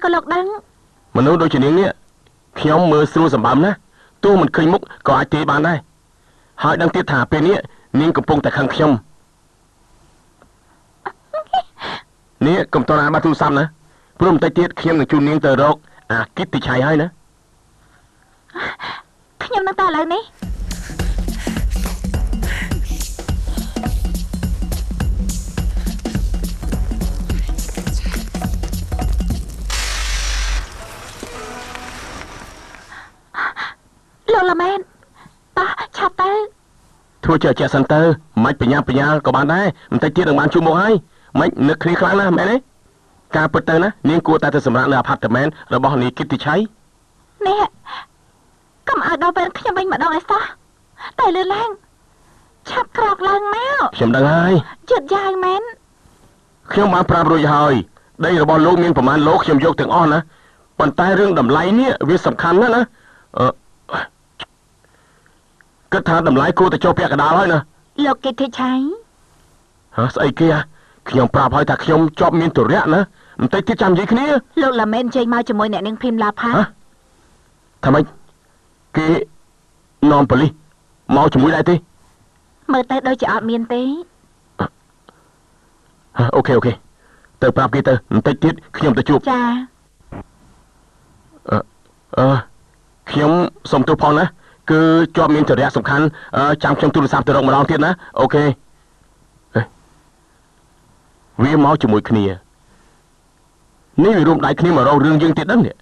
ក៏លោកដឹងមនុស្សដូចជានាងនេះខ្ញុំមើលស្រួលសម្បើមណាស់ទោះមិនឃើញមុខក៏អាចទាយបានដែរហើយដឹងទៀតថាពេលនេះនាងកំពុងតែខឹងខ្ញុំនេះកុំតន់អាបាត់ទូរស័ព្ទណាព្រោះបន្តិចទៀតខ្ញុំនឹងជូននាងទៅរកអាគិតតិឆៃហើយណាខ្ញុំនឹងតឥឡូវនេះលោកឡាមែនតោះឆាប់ទៅធ្វើជាជាសិនទៅមិនបញ្ញាបញ្ញាក៏បានដែរបន្តិចទៀតនឹងបានជួបមកហើយមិននឹកគ្នាខ្លាំងណាស់មែនទេការពិតទៅណានាងគួរតែទៅសម្រាកនៅអាផាតមែនរបស់នាយគិតតិឆៃនេះកុំឲ្យដល់ពេលខ្ញុំវិញម្ដងឯសោះតែលឿនឡើងឆាប់ក្រោកឡើងមកខ្ញុំដឹងហើយយឺតយ៉ាវមែនខ្ញុំបានប្រាប់រួចហើយដីរបស់លោកមានប្រមាណលោកខ្ញុំយកទាំងអស់ណាប៉ុន្តែរឿងតម្លៃនេះវាសំខាន់ណាស់ណាគិតថាតម្លៃគួរតែចុះពាក់កណ្ដាលហើយណាលោកគិតឆៃហ៎ស្អីគេខ្ញុំប្រាប់ហើយថាខ្ញុំជាប់មានទរៈណាបន្តិចទៀតចាំនិយាយគ្នាលោកឡាមែនចេញមកជាមួយអ្នកនាងភីមឡាផាថាម៉េចគេនាំប៉ូលីសមកជាមួយដែរទេមើលទៅដូចជាអត់មានទេអូខេអូខេទៅប្រាប់គេទៅបន្តិចទៀតខ្ញុំទៅជួបចាខ្ញុំសូមទោសផងណាគឺជាប់មានទរៈសំខាន់ចាំខ្ញុំទូរស័ព្ទទៅរកម្ដងទៀតណាអូខេវាមកជាមួយគ្នានេះវារួមដៃគ្នាមករករឿងយើងទៀតដឹងនេះ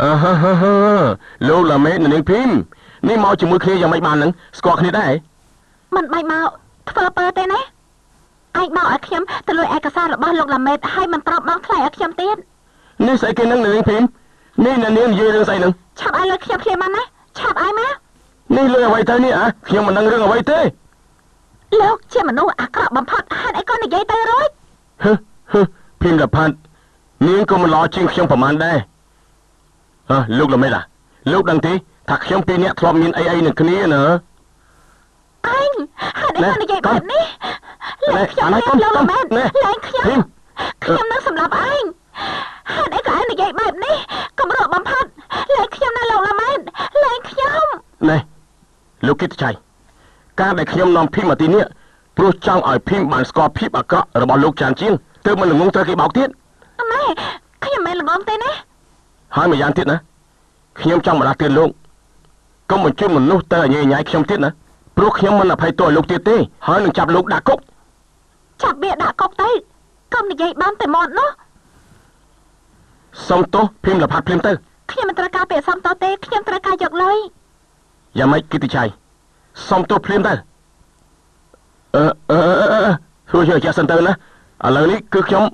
អឺហឺហឺលោកឡាមេតនាងភីម នេះមកជាមួយគ្នាយ៉ាងម៉េចបាននឹងស្គាល់គ្នាដែរមិនបាច់មកធ្វើពើទេណាឯងមកឲ្យខ្ញុំទៅលួចឯកសាររបស់លោកឡាមេតហើយមិនប្រាប់បងថ្លៃឲ្យខ្ញុំទៀតនេះស្អីគេនឹងនាងភីមនេះនាងនិយាយរឿងស្អីនឹងឆាប់ឲ្យលើខ្ញុំភ្លាមមកណាឆាប់ឲ្យមកនេះលុយអ្វីទៅនេះអាខ្ញុំមិនដឹងរឿងអ្វីទេលោកជាមនុស្សអាក្រក់បំផុតហេតុអីក៏និយាយទៅរួចហឺហឺភីមលផាត់នាងក៏មិនល្អជាងខ្ញុំប្រហែលដែរហ៎លោកល្មេតលោកដឹងទេថាខ្ញុំពីរនាក់ធ្លាប់មានអីអីនឹងគ្នាណាអញហេតុអីក៏និយាយបែបនេះលែងខ្ញុំលោកល្មេតលែងខ្ញុំខ្ញុំនឹងសម្លាប់ឯងហេតុអីក៏ឯងនិយាយបែបនេះកុំរកបំផុតលែងខ្ញុំណាលោកល្មេតលែងខ្ញុំនេះលោកគិតចៃការដែលខ្ញុំនាំភីមមកទីនេះព្រោះចង់ឲ្យភីមបានស្គាល់ភាពអាក្រក់របស់លោកច្រើនជាងទើបមិនល្ងងត្រូវគេបោកទៀតម៉ែខ្ញុំមិនល្ងងទេណាហើយម្យ៉ាងទៀតណាខ្ញុំចង់មកដាស់តឿនលោកកុំបញ្ជូនមនុស្សទៅឲ្យញ៉ៃញ៉ៃខ្ញុំទៀតណាព្រោះខ្ញុំមិនអភ័យទោសឲ្យលោកទៀតទេហើយនឹងចាប់លោកដាក់គុកចាប់វាដាក់គុកទៅកុំនិយាយបានតែមាត់នោះសុំទោសភីមលផាត់ភ្លាមទៅខ្ញុំមិនត្រូវការពាក្យសុំទោសទេខ្ញុំត្រូវការយកលុយយ៉ាងម៉េចគិតចៃសុំទោសភ្លាមទៅអឺអឺធ្វើជាចាស់សិនទៅណាឥឡូវនេះគឺខ្ញុំ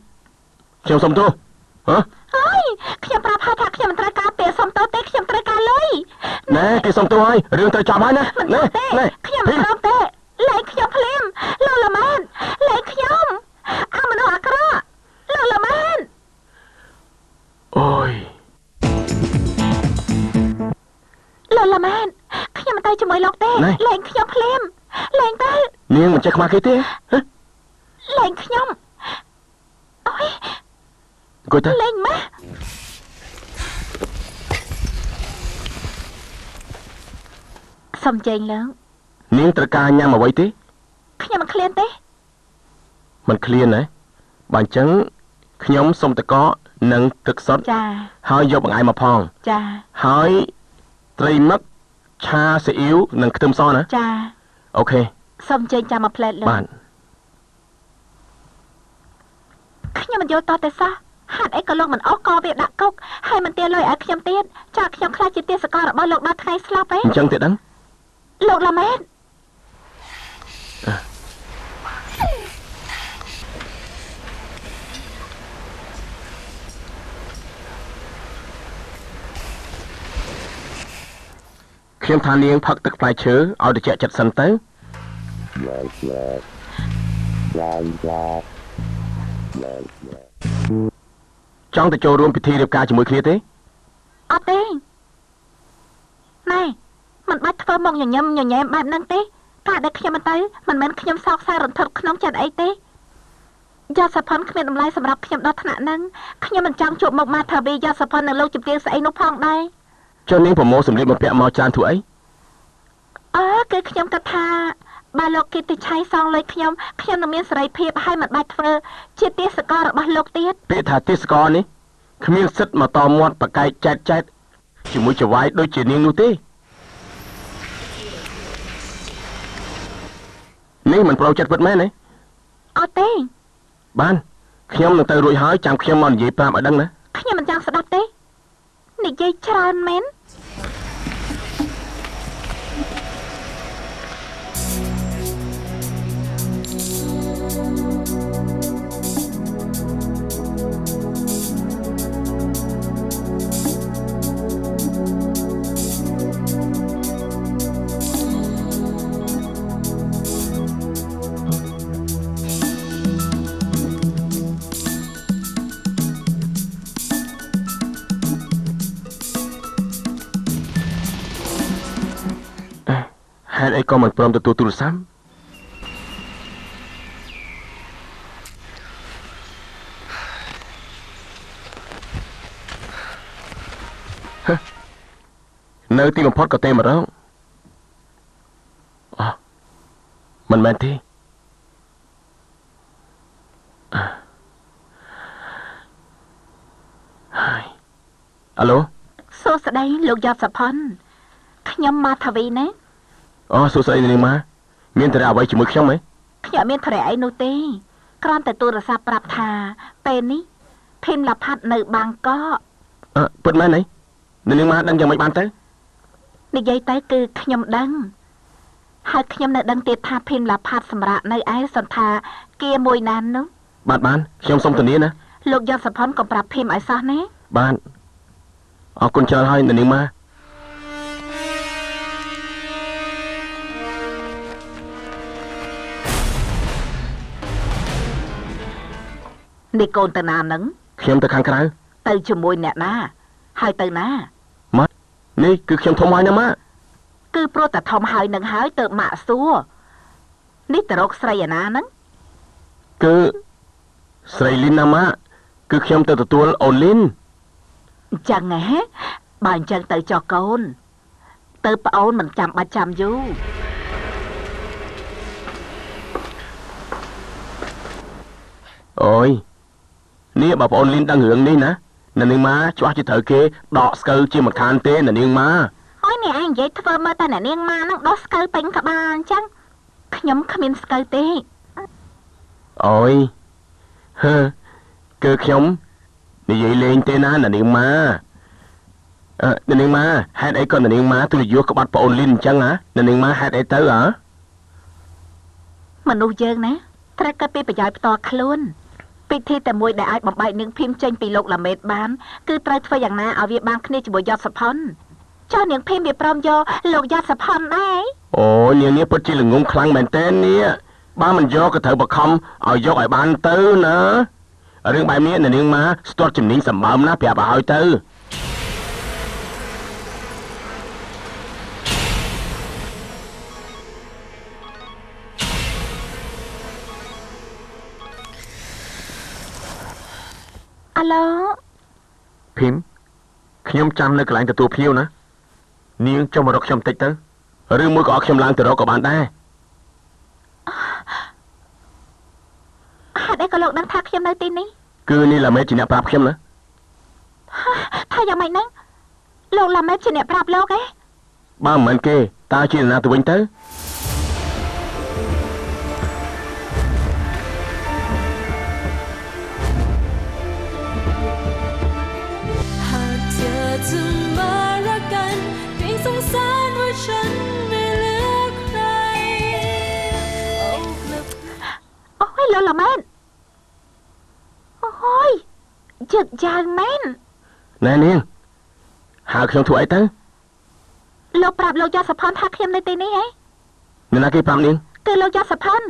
សុំទោសហ៎ហើយខ្ញុំប្រាប់ហើយថាខ្ញុំមិនត្រូវការពាក្យសុំទោសទេខ្ញុំត្រូវការលុយណែគេសុំទោសហើយរឿងត្រូវចាប់ហើយណាណែខ្ញុំមិនព្រមទេលែងខ្ញុំភ្លាមលោកល្មែនលែងខ្ញុំអាមនុស្សអាក្រក់លោកល្មែនអូយលោកល្មែនខ្ញុំមិនទៅជាមួយលោកទេលែងខ្ញុំភ្លាមលែងទៅនាងមិនចេះខ្មាស់គេទេលែងខ្ញុំអូយអង្គុយទៅលែងមកសុំជែងឡើងនាងត្រូវការញ៉ាំអ្វីទេខ្ញុំមិនឃ្លានទេមិនឃ្លានណាបើអញ្ចឹងខ្ញុំសុំតកនិងទឹកសុទ្ធចាហើយយកបង្អែមមកផងចាហើយត្រីមឹកឆាស៊ីអ៊ីវនិងខ្ទឹមសណាចាអូខេសុំជែងចាំមួយផ្លែតលើបាទខ្ញុំមិនយល់តតែសោះហេតុអីក៏លោកមិនអស់កវាដាក់គុកហើយមិនទាលុយឲ្យខ្ញុំទៀតចាខ្ញុំខ្លាចជាទាសកររបស់លោកដល់ថ្ងៃស្លាប់ឯងអញ្ចឹងទៀតដឹងលោកឡាម៉ែតខ្ញុំថានាងផឹកទឹកផ្លែឈើឲ្យត្រជាក់ចិត្តសិនទៅចង់ទៅចូលរួមពិធីរៀបការជាមួយគ្នាទេអត់ទេណែមិនបាច់ធ្វើមកញញឹមញញែមបែបហ្នឹងទេការដែលខ្ញុំមិនទៅមិនមែនខ្ញុំសោកសៅរន្ធត់ក្នុងចិត្តអីទេយ៉ាសផុនគ្មានតម្លៃសម្រាប់ខ្ញុំដល់ថ្នាក់ហ្នឹងខ្ញុំមិនចង់ជួបមុខម៉ាថាវីយ៉ាសផុននិងលោកជំទាវស្អីនោះផងដែរចុះនាងប្រមូលសម្លៀកបំពាក់មកច្រើនធ្វើអីអើគឺខ្ញុំគិតថាបើលោកគិតតិឆៃសងលុយខ្ញុំខ្ញុំនឹងមានសេរីភាពហើយមិនបាច់ធ្វើជាទាសកររបស់លោកទៀតពាក្យថាទាសករនេះគ្មានសិទ្ធិមកតមាត់បកែកចែកចែកជាមួយចវាយដូចជានាងនោះទេនេះមិនប្រោចិត្តពិតមែនទេអត់ទេបានខ្ញុំនឹងទៅរួចហើយចាំខ្ញុំមកនិយាយប្រាប់ឲ្យដឹងណាខ្ញុំមិនចង់ស្ដាប់ទេនិយាយច្រើនមែន ហេតុអីក៏មិនព្រមទទួលទូរស័ព្ទនៅទីបំផុតក៏ទេមករកអោះមិនមែនទេហើយអាឡូសួស្តីលោកយ៉ាប់សុផុនខ្ញុំម៉ាថាវីណាអូសួស្តីនាងម៉ាមានតែអ្វីជាមួយខ្ញុំហ៎ខ្ញុំមានតែអីនោះទេគ្រាន់តែទូរស័ព្ទប្រាប់ថាពេលនេះភីមឡាផាត់នៅបាងកកអឺពិតមែនទេនាងម៉ាដឹងយ៉ាងម៉េចបានទៅ និយាយទៅគឺខ្ញុំដឹងហើយខ្ញុំនៅដឹងទៀតថាភីមឡាផាតសម្រាប់នៅឯសន្តាគារមួយណានោះបាទបានខ្ញុំសូមធានាណាលោកយសផុនកុំប្រាប់ភីមឲ្យសោះណាបាទអរគុណច្រើនហើយនាងម៉ានេះកូនទៅណានឹងខ្ញុំទៅខាងក្រៅទៅជាមួយអ្នកណាហើយទៅណាម៉ានេះគឺខ្ញុំធំហើយណាម៉ាគឺព្រោះតែធំហើយនឹងហើយទៅម៉ាក់សួរនេះទៅរកស្រីឯណាហ្នឹងគឺស្រីលីនណាម៉ាគឺខ្ញុំទៅទទួលអូនលីនអញ្ចឹងហ៎បើអញ្ចឹងទៅចោះកូនទៅប្អូនមិនចាំបាច់ចាំយូរអូយនេះបើប្អូនលីនដឹងរឿងនេះណានាងម៉ាច្បាស់ជាត្រូវគេដកស្កូវជាមិនខានទេនាងម៉ាហើយអ្នកឯងនិយាយធ្វើមើលតែនាងម៉ានឹងដោះស្កូវពេញក្បាលអញ្ចឹងខ្ញុំគ្មានស្កូវទេអូយហឺគឺខ្ញុំនិយាយលេងទេណានាងម៉ានាងម៉ាហេតុអីក៏នាងម៉ាទូរយោក្បាត់ប្អូនលីនអញ្ចឹងហ៎នាងម៉ាហេតុអីទៅហ៎មនុស្សយើងណាត្រូវគិតពីប្រយោជន៍ផ្ទាល់ខ្លួនពិធីតែមួយដែលអាចបំបែកនាងភីមចេញពីលោកឡាមេតបានគឺត្រូវធ្វើយ៉ាងណាឲ្យវាបានគ្នាជាមួយយសផុនចុះនាងភីមវាព្រមយកលោកយសផុនដែរអូនាងនេះពិតជាល្ងងខ្លាំងមែនទែននេះបើមិនយកក៏ត្រូវបខំឲ្យយកឲ្យបានទៅណារឿងបែបនេះនាងម៉ាស្ទាត់ជំនាញសម្បើមណាប្រាប់ឲ្យទៅអាឡូភីមខ្ញុំចាំនៅកន្លែងទទួលភ្ញៀវណានាងចុះមករកខ្ញុំតិចទៅឬមួយក៏ឲ្យខ្ញុំឡើងទៅរកក៏បានដែរហេតុអីក៏លោកដឹងថាខ្ញុំនៅទីនេះគឺនេះឡាមេតជាអ្នកប្រាប់ខ្ញុំណាថាយ៉ាងម៉េចហ្នឹងលោកឡាមេតជាអ្នកប្រាប់លោកឯងបើមិនមែនគេតើជានរណាទៅវិញទៅអូយលោកឡាមេតអូយជឹកយ៉ាងមែនណែនាងហៅខ្ញុំធ្វើអីទៅលោកប្រាប់លោកយសផុនថាខ្ញុំនៅទីនេះហ៎នរណាគេប្រាប់នាងគឺលោកយសផុន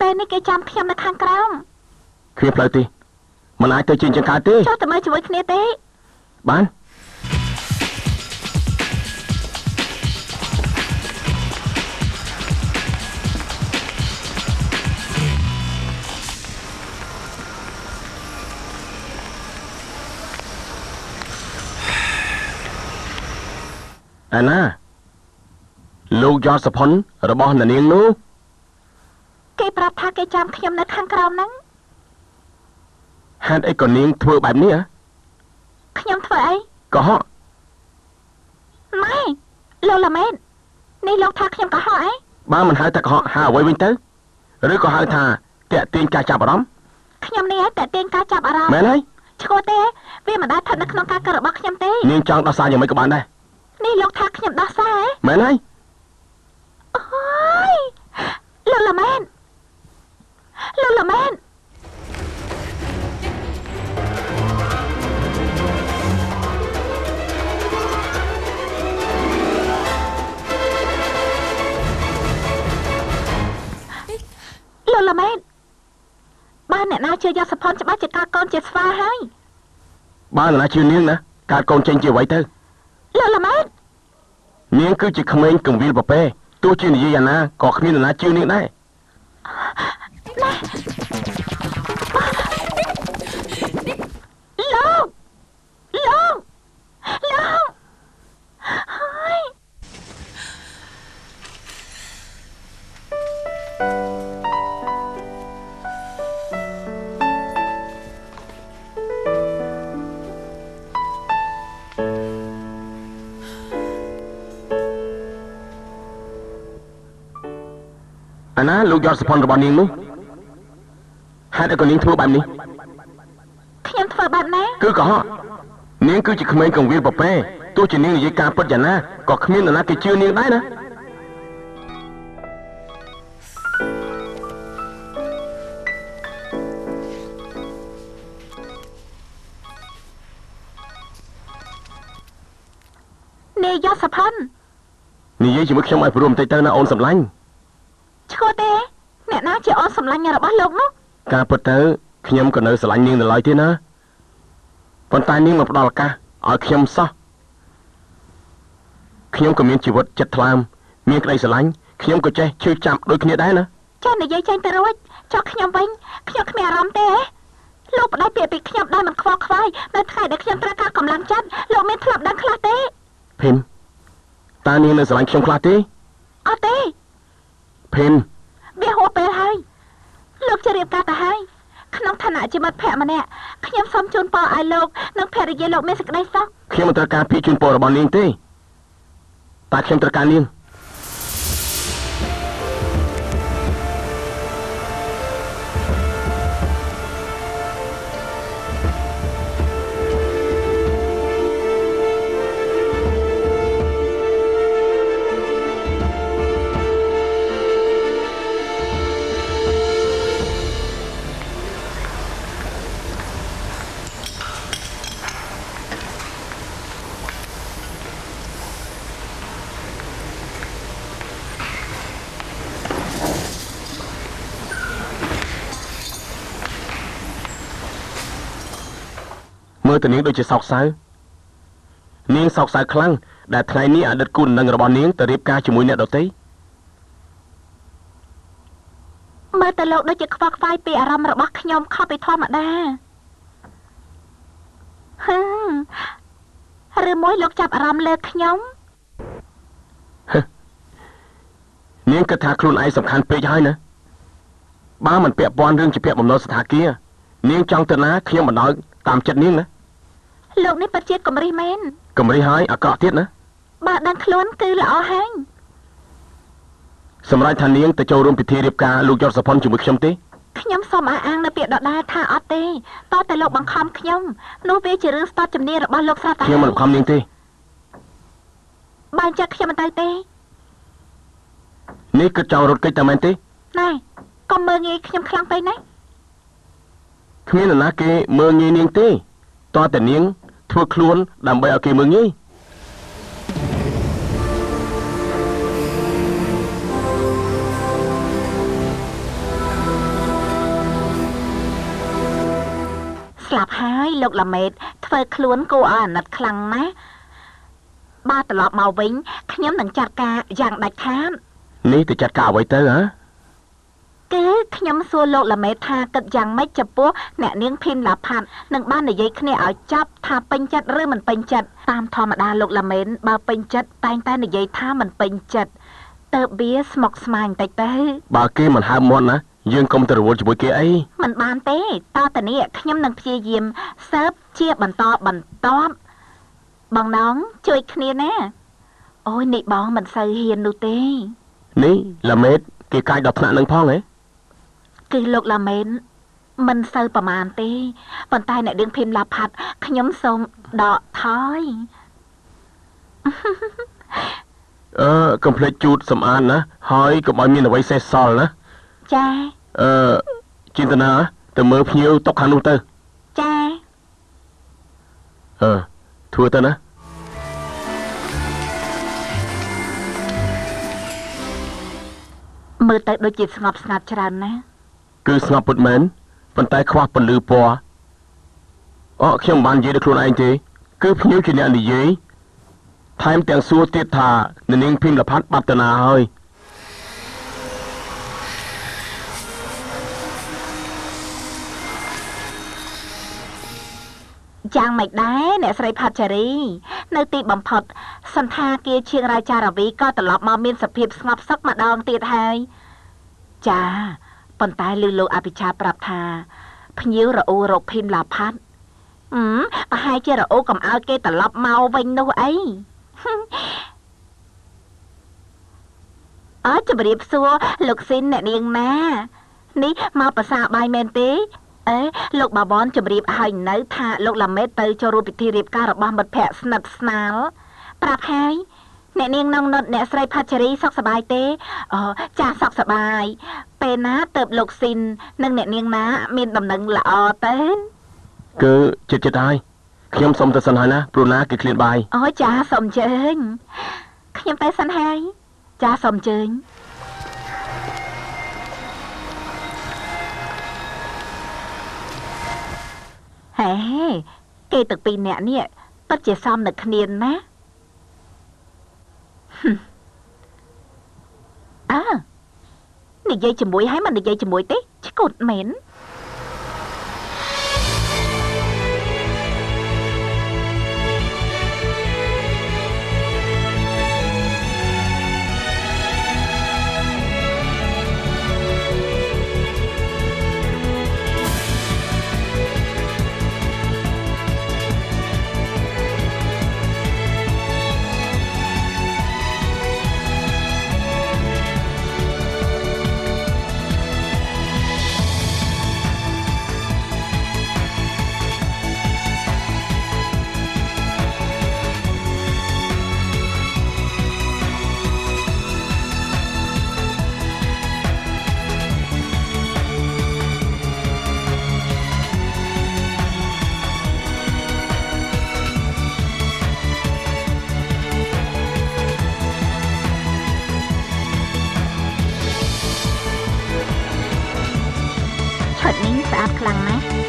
ពេលនេះគេចាំខ្ញុំនៅខាងក្រោមគ្មានផ្លូវទេមិនអាចទៅជាចង្ការទេចុះទៅមើលជាមួយគ្នាទេបានអាណាលោកយសផុនរបស់នាងនោះគេប្រាប់ថាគេចាំខ្ញុំនៅខាងក្រោមហ្នឹងហេតុអីក៏នាងធ្វើបែបនេះហ៎ខ្ញុំធ្វើអីកុហកម៉ែលោកឡាមេតនេះលោកថាខ្ញុំកុហកអីបើមិនហៅថាកុហកហៅអ្វីវិញទៅឬក៏ហៅថាតាក់ទាញការចាប់អារម្មណ៍ខ្ញុំនេះឯងតាក់ទាញការចាប់អារម្មណ៍មែនហើយឈួរទេវាមិនដែលស្ថិតនៅក្នុងការគិតរបស់ខ្ញុំទេនាងចង់ដោះសារយ៉ាងម៉េចក៏បានដែរនេះលោកថាខ្ញុំដោះសារហ៎មែនហើយអូយលោកឡាមែនលោកឡាមែនលោកឡាមែនបើអ្នកណាជឿយកសផុនច្បាស់ជាកើតកូនជាស្វាហើយបើអ្នកណាជឿនាងណាកើតកូនចេញជាអ្វីទៅលោកឡាមេតនាងគឺជាក្មេងកង្វៀលប្រពែទោះជានិយាយយ៉ាងណាក៏គ្មាននរណាជឿនាងដែរលោកលោកលោកហើយ អាណាលោកយอดសផុនរបស់នាងនោះហេតុអីក៏នាងធ្វើបែបនេះខ្ញុំធ្វើបែបណាគឺកុហកនាងគឺជាក្មេងកងវិលប្រពែទោះ ទោះជានាងនិយាយការពិតយ៉ាងណាក៏គ្មាននរណាគេជឿនាងដែរណានាយសផុននិយាយជាមួយខ្ញុំឲ្យព្រមបន្តិចទៅណាអូនសម្លាញ់ឈួរទេអ្នកណាជាអូនសម្លាញ់របស់លោកនោះការពិតទៅខ្ញុំក៏នៅស្រឡាញ់នាងនៅឡើយទេណាប៉ុន្តែនាងមកផ្ដល់ឱកាសឲ្យខ្ញុំសោះខ្ញុំក៏មានជីវិតចិត្តថ្លើមមានក្តីស្រឡាញ់ខ្ញុំក៏ចេះឈឺចាប់ដូចគ្នាដែរណាចានិយាយចេញទៅរួចចុះខ្ញុំវិញខ្ញុំគ្មានអារម្មណ៍ទេលោកផ្ដាច់ពាក្យពីខ្ញុំដោយមិនខ្វល់ខ្វាយនៅថ្ងៃដែលខ្ញុំត្រូវការកម្លាំងចិត្តលោកមានធ្លាប់ដឹងខ្លះទេភីមតើនាងនៅស្រឡាញ់ខ្ញុំខ្លះទេអត់ទេភីមវាហួសពេលហើយលោកជរៀបការទៅហើយក្នុងឋានៈជាមិត្តភក្តិម្នាក់ខ្ញុំសូមជូនពរឲ្យលោកនិងភរិយាលោកមានសេចក្តីសុខខ្ញុំមិនត្រូវការពាក្យជូនពររបស់នាងទេតែខ្ញុំត្រូវការនាងមើលទៅនាងដូចជាសោកសៅនាងសោកសៅខ្លាំងដែលថ្ងៃនេះអតីតគូនឹងរបស់នាងទៅរៀបការជាមួយអ្នកដទៃមើលទៅលោកដូចជាខ្វល់ខ្វាយពីអារម្មណ៍របស់ខ្ញុំខុសពីធម្មតាហឹមឬមួយលោកចាប់អារម្មណ៍លើខ្ញុំនាងគិតថាខ្លួនឯងសំខាន់ពេកហើយណាបើមិនពាក់ព័ន្ធរឿងជាពាក់បំណុលស្ថាគារនាងចង់ទៅណាខ្ញុំបណ្ដោយតាមចិត្តនាងណាលោកនេះពិតជាកំរិះមែនកំរិះហើយអាក្រក់ទៀតណាបើដឹងខ្លួនគឺល្អហើយសម្រាប់ថានាងទៅចូលរួមពិធីរៀបការលោកយศផុនជាមួយខ្ញុំទេខ្ញុំសូមអះអាងនៅពាក្យដដែលថាអត់ទេតតែលោកបង្ខំខ្ញុំនោះវាជារឿងស្ទាត់ជំនាញរបស់លោកស្រាប់តែខ្ញុំមិនបង្ខំនាងទេបើចាក់ខ្ញុំមិនទៅទេនេះគឺចង់រត់គេចតែមែនទេណែកុំមើលងាយខ្ញុំខ្លាំងពេកណាគ្មាននរណាគេមើលងាយនាងទេតើតែនាងធ្វើខ្លួនដើម្បីឲ្យគេមើលងាយស្លាប់ហើយលោកឡាមេតធ្វើខ្លួនគួរឲ្យអាណិតខ្លាំងណាស់បើត្រឡប់មកវិញខ្ញុំនឹងចាត់ការយ៉ាងដាច់ខាតនេះទៅចាត់ការអ្វីទៅហ៎គឺខ្ញុំសួរលោកឡាមេថាគិតយ៉ាងម៉េចចំពោះអ្នកនាងភីមឡាផាត់នឹងបាននិយាយគ្នាឲ្យចាប់ថាពេញចិត្តឬមិនពេញចិត្តតាមធម្មតាលោកឡាមេនបើពេញចិត្តតែងតែនិយាយថាមិនពេញចិត្តទៅវាស្មុកស្មាញបន្តិចទៅបើគេមិនហើមមាត់ណាយើងកុំទៅរវល់ជាមួយគេអីមិនបានទេតើតានេះខ្ញុំនឹងព្យាយាមស៊ើបជាបន្តបន្ទាប់បងណងជួយគ្នាណាអូយនេះបងមិនសូវហ៊ាននោះទេនេះឡាមេតគេកាចដល់ថ្នាក់នឹងផងហ៎គឺលោកឡាមេនមិនសូវប្រមាណទេប៉ុន្តែអ្នកនាងភីមឡាផាត់ខ្ញុំសូមដកថយកុំភ្លេចជូតសម្អាតណាហើយកុំឲ្យមានអ្វីសេសសល់ណាចាចិន្តនាទៅមើលភ្ញៀវតុកខាងនោះទៅចាធ្វើទៅណាមើលទៅដូចជាស្ងប់ស្ងាត់ច្រើនណាស់គឺស្ងប់ពិតមែនប៉ុន្តែខ្វះពន្លឺពណ៌អូខ្ញុំមិនបាននិយាយដល់ខ្លួនឯងទេគឺភ្ញៀវជាអ្នកនិយាយថែមទាំងសួរទៀតថានាងភីមលផាត់បាត់ទៅណាហើយយ៉ាងម៉េចដែរអ្នកស្រីផាត់ចារីនៅទីបំផុតសន្តាគារឈៀងរាយចារវីក៏ត្រឡប់មកមានសភាពស្ងប់សុខម្ដងទៀតហើយចាប៉ុន្តែឮលោកអភិឆាប្រាប់ថាភ្ញៀវរអ៊ូរកភីមឡាផាត់ប្រហែលជារអ៊ូកុំឲ្យគេត្រឡប់មកវិញនោះអីអើជម្រាបសួរលោកស៊ីនអ្នកនាងណានេះមកប្រសាបាយមែនទេអេលោកបាវ៉នជម្រាបឲ្យនៅថាលោកឡាមេតទៅចូលរួមពិធីរៀបការរបស់មិត្តភ័ក្តិស្និទ្ធស្នាល ប្រាប់ហើយអ្នកនាងនងនុតអ្នកស្រីផាឆារីសុខសប្បាយទេអូចាសុខសប្បាយពេលណាទៅលោកស៊ីននិងអ្នកនាងណាមានដំណឹងល្អទៅគឺចិត្តហើយខ្ញុំសុំទៅសិនហើយណាព្រោះណាគេឃ្លានបាយអូចាសុំជើញខ្ញុំទៅសិនហើយចាសុំជើញហេគេទាំងពីរអ្នកនេះពិតជាសមនឹងគ្នាណាអើនិយាយជាមួយហើយមិននិយាយជាមួយទេឆ្កួតមែន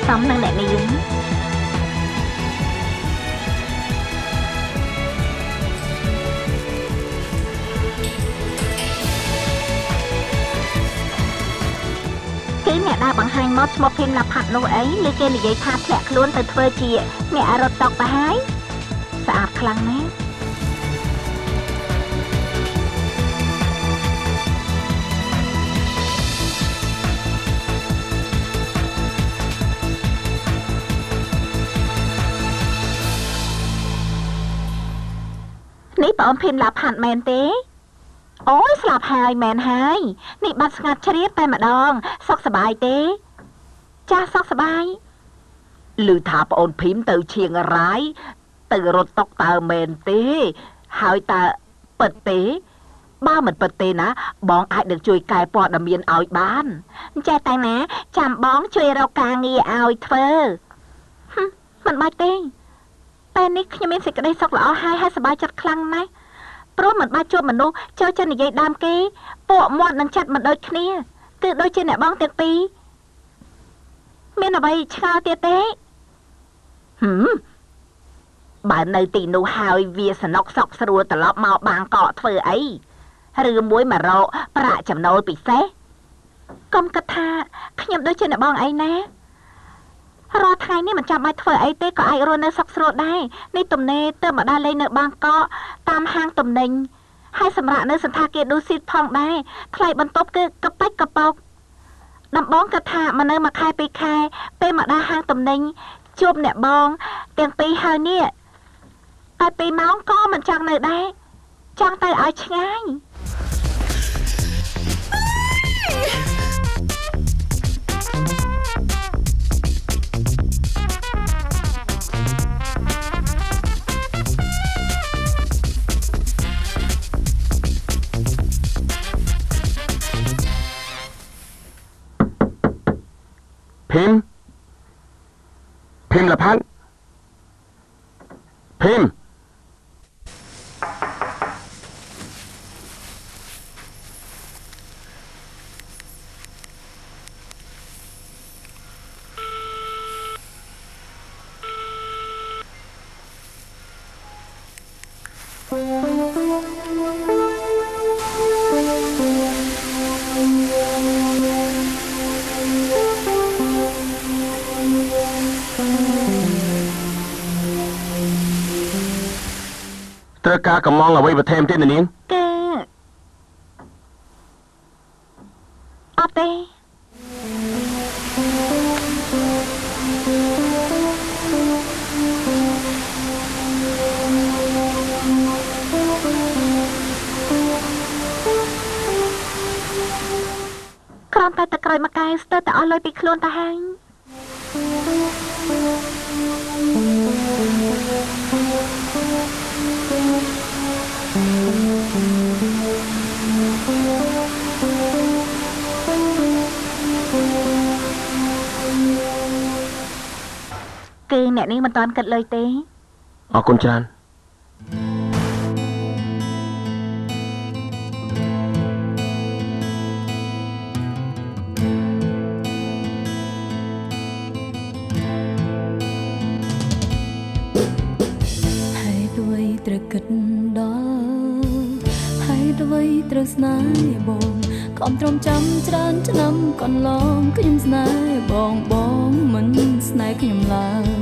សមនឹងអ្នកនាងគឺអ្នកដែលបង្ហាញមកឈ្មោះភីមឡាផាត់នោះអីឬគេនិយាយថាធ្លាក់ខ្លួនទៅធ្វើជាអ្នករត់តុកទៅហើយស្អាតខ្លាំងណាស់នេះបងភីមឡាផាត់មែនទេអូយស្លាប់ហើយមែនហើយនេះបាត់ស្ងាត់ជ្រាបតែម្ដងសុខសប្បាយទេចាស់សុខសប្បាយឮថាប្អូនភីមទៅឈៀងរាយទៅរត់តុកតើមែនទេហើយតើពិតទេបើមិនពិតទេណាបងអាចនឹងជួយកែព័ត៌មានឲ្យបានចេះតែណាចាំបងជួយរកការងារឲ្យធ្វើមិនបាច់ទេពេលនេះខ្ញុំមានសេចក្តីសុខល្អហើយហើយសប្បាយចិត្តខ្លាំងណាស់ព្រោះមិនបាច់ជួបមនុស្សចូលចិត្តនិយាយដើមគេពួកមាត់និងចិត្តមិនដូចគ្នាគឺដូចជាអ្នកបងទាំងពីរមានអ្វីឆ្ងល់ទៀតទេបើនៅទីនោះហើយវាសនុកសុកស្រួលត្រឡប់មកបាងកកធ្វើអីឬមួយមករកប្រាក់ចំណូលពិសេសកុំគិតថាខ្ញុំដូចជាអ្នកបងអីណារាល់ថ្ងៃនេះមិនចាំបាច់ធ្វើអីទេក៏អាចរស់នៅសុខស្រួលដែរនេះទំនេរទៅមកដើរលេងនៅបាងកកតាមហាងទំនិញហើយសម្រាប់នៅសន្តាគារឌូស៊ីតផងដែរថ្លៃបន្ទប់គឺកប៉ិចកប៉ុកដំបងគិតថាមកនៅមួយខែពីរខែពេលមកដើរហាងទំនិញជួបអ្នកបងទាំងពីរហើយនេះតែពីរម៉ោងក៏មិនចង់នៅដែរចង់ទៅឲ្យឆ្ងាយភីមភីមឡាផាត់ភីមត្រូវការកំងអ្វីបន្ថែមទៀតនាងគឺអត់ទេគ្រាន់តែទឹកក្រូចមួយកែវស្ទើរតែអស់លុយពីខ្លួនទៅហើយ គឺអ្នកនាងមិនតាន់គិតលុយទេអរគុណច្រើនត្រូវគិតដល់ហើយអ្វីត្រូវស្នេហ៍បងខំទ្រាំចាំច្រើនឆ្នាំកន្លងខ្ញុំស្នេហ៍បងបងមិនស្នេហ៍ខ្ញុំឡើយ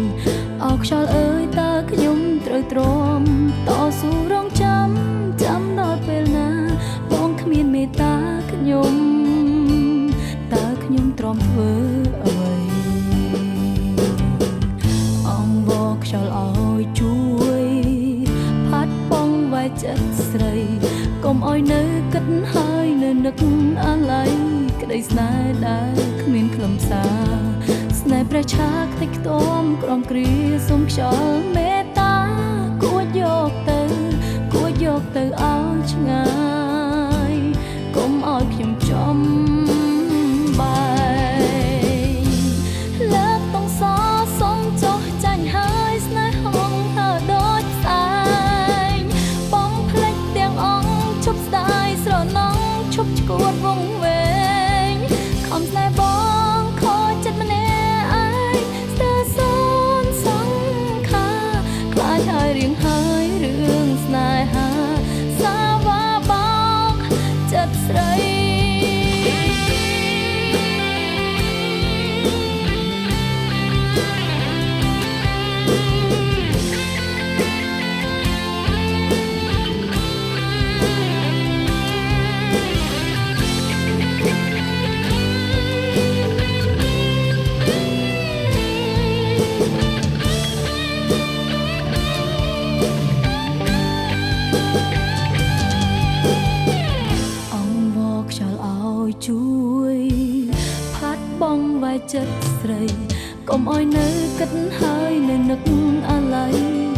អោខ្យល់អើយតើខ្ញុំត្រូវទ្រាំតស៊ូរងចាំចាំដល់ពេលណាបងគ្មានមេត្តាខ្ញុំតើខ្ញុំទ្រាំធ្វើអ្វីអងវខ្យល់ឲ្យជួយចិត្តស្រីកុំឲ្យនៅគិតហើយនៅនឹកអាឡ័យក្តីស្នេហ៍ដែលគ្មានខ្លឹមសារស្នេហ៍ប្រឆាខ្ទេចខ្ទាំក្រំគ្រាសុំខ្យល់មេត្តាគួចយកទៅគួចយកទៅឲ្យឆ្ងាយកុំឲ្យខ្ញុំចំបែកលើកតងសសុំចុះចាញ់ហើយស្នេហ៍ហងហើដូចផ្សែងឈប់ស្ដាយស្រណងឈប់ឈួតវងវែងខំស្នេហ៍បងខចិត្តម្នាក់ឯងស្ទើរសូនសង្ខាខ្លាចហើយរៀងហើយរឿងស្នេហាសាវ៉ាបោកចិត្តស្រីចិត្តស្រីកុំឲ្យនៅគិតហើយនៅនឹកអាឡ័យ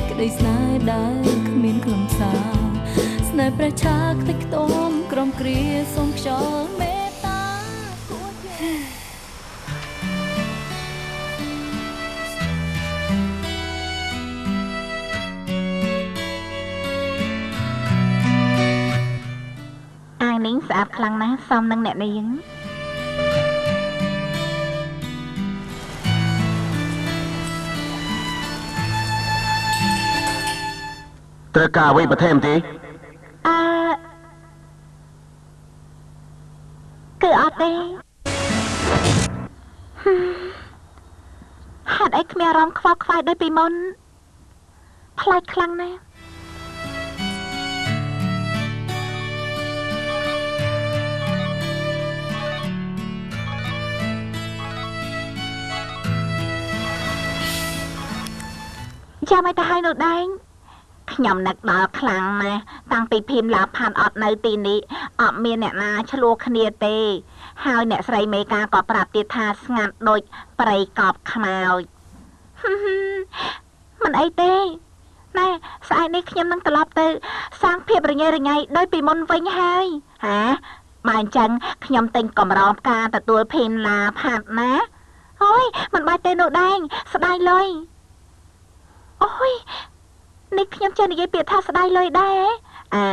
ក្តីស្នេហ៍ដែលគ្មានខ្លឹមសារស្នេហ៍ប្រឆាខ្ទេចខ្ទាំក្រំគ្រាសុំខ្យល់មេត្តាគួចអាងនេះស្អាតខ្លាំងណាស់សមនឹងអ្នកនាងត្រូវការអ្វីបន្ថែមទេអឺគឺអត់ទេហេតុអីគ្មានអារម្មណ៍ខ្វល់ខ្វាយដូចពីមុនប្លែកខ្លាំងណាស់ចាំឲ្យទៅហើយនោះដែងខ្ញុំនឹកដល់ខ្លាំងណាស់តាំងពីភីមឡាផាន់អត់នៅទីនេះអត់មានអ្នកណាឆ្លោះគ្នាទេហើយអ្នកស្រីមេកាក៏ប្រាប់ទៀតថាស្ងាត់ដូចព្រៃកប់ខ្មោចមិនអីទេណែស្អែកនេះខ្ញុំនឹងត្រឡប់ទៅសាងភាពរញ៉េរញ៉ៃដោយពីមុនវិញហើយហាបើអញ្ចឹងខ្ញុំទិញកម្រងផ្កាទទួលភីមឡាផាត់ណាអូយមិនបាច់ទេនោះដែងស្ដាយលុយអូយនេះខ្ញុំចេះនិយាយពាក្យថាស្ដាយលុយដែរអា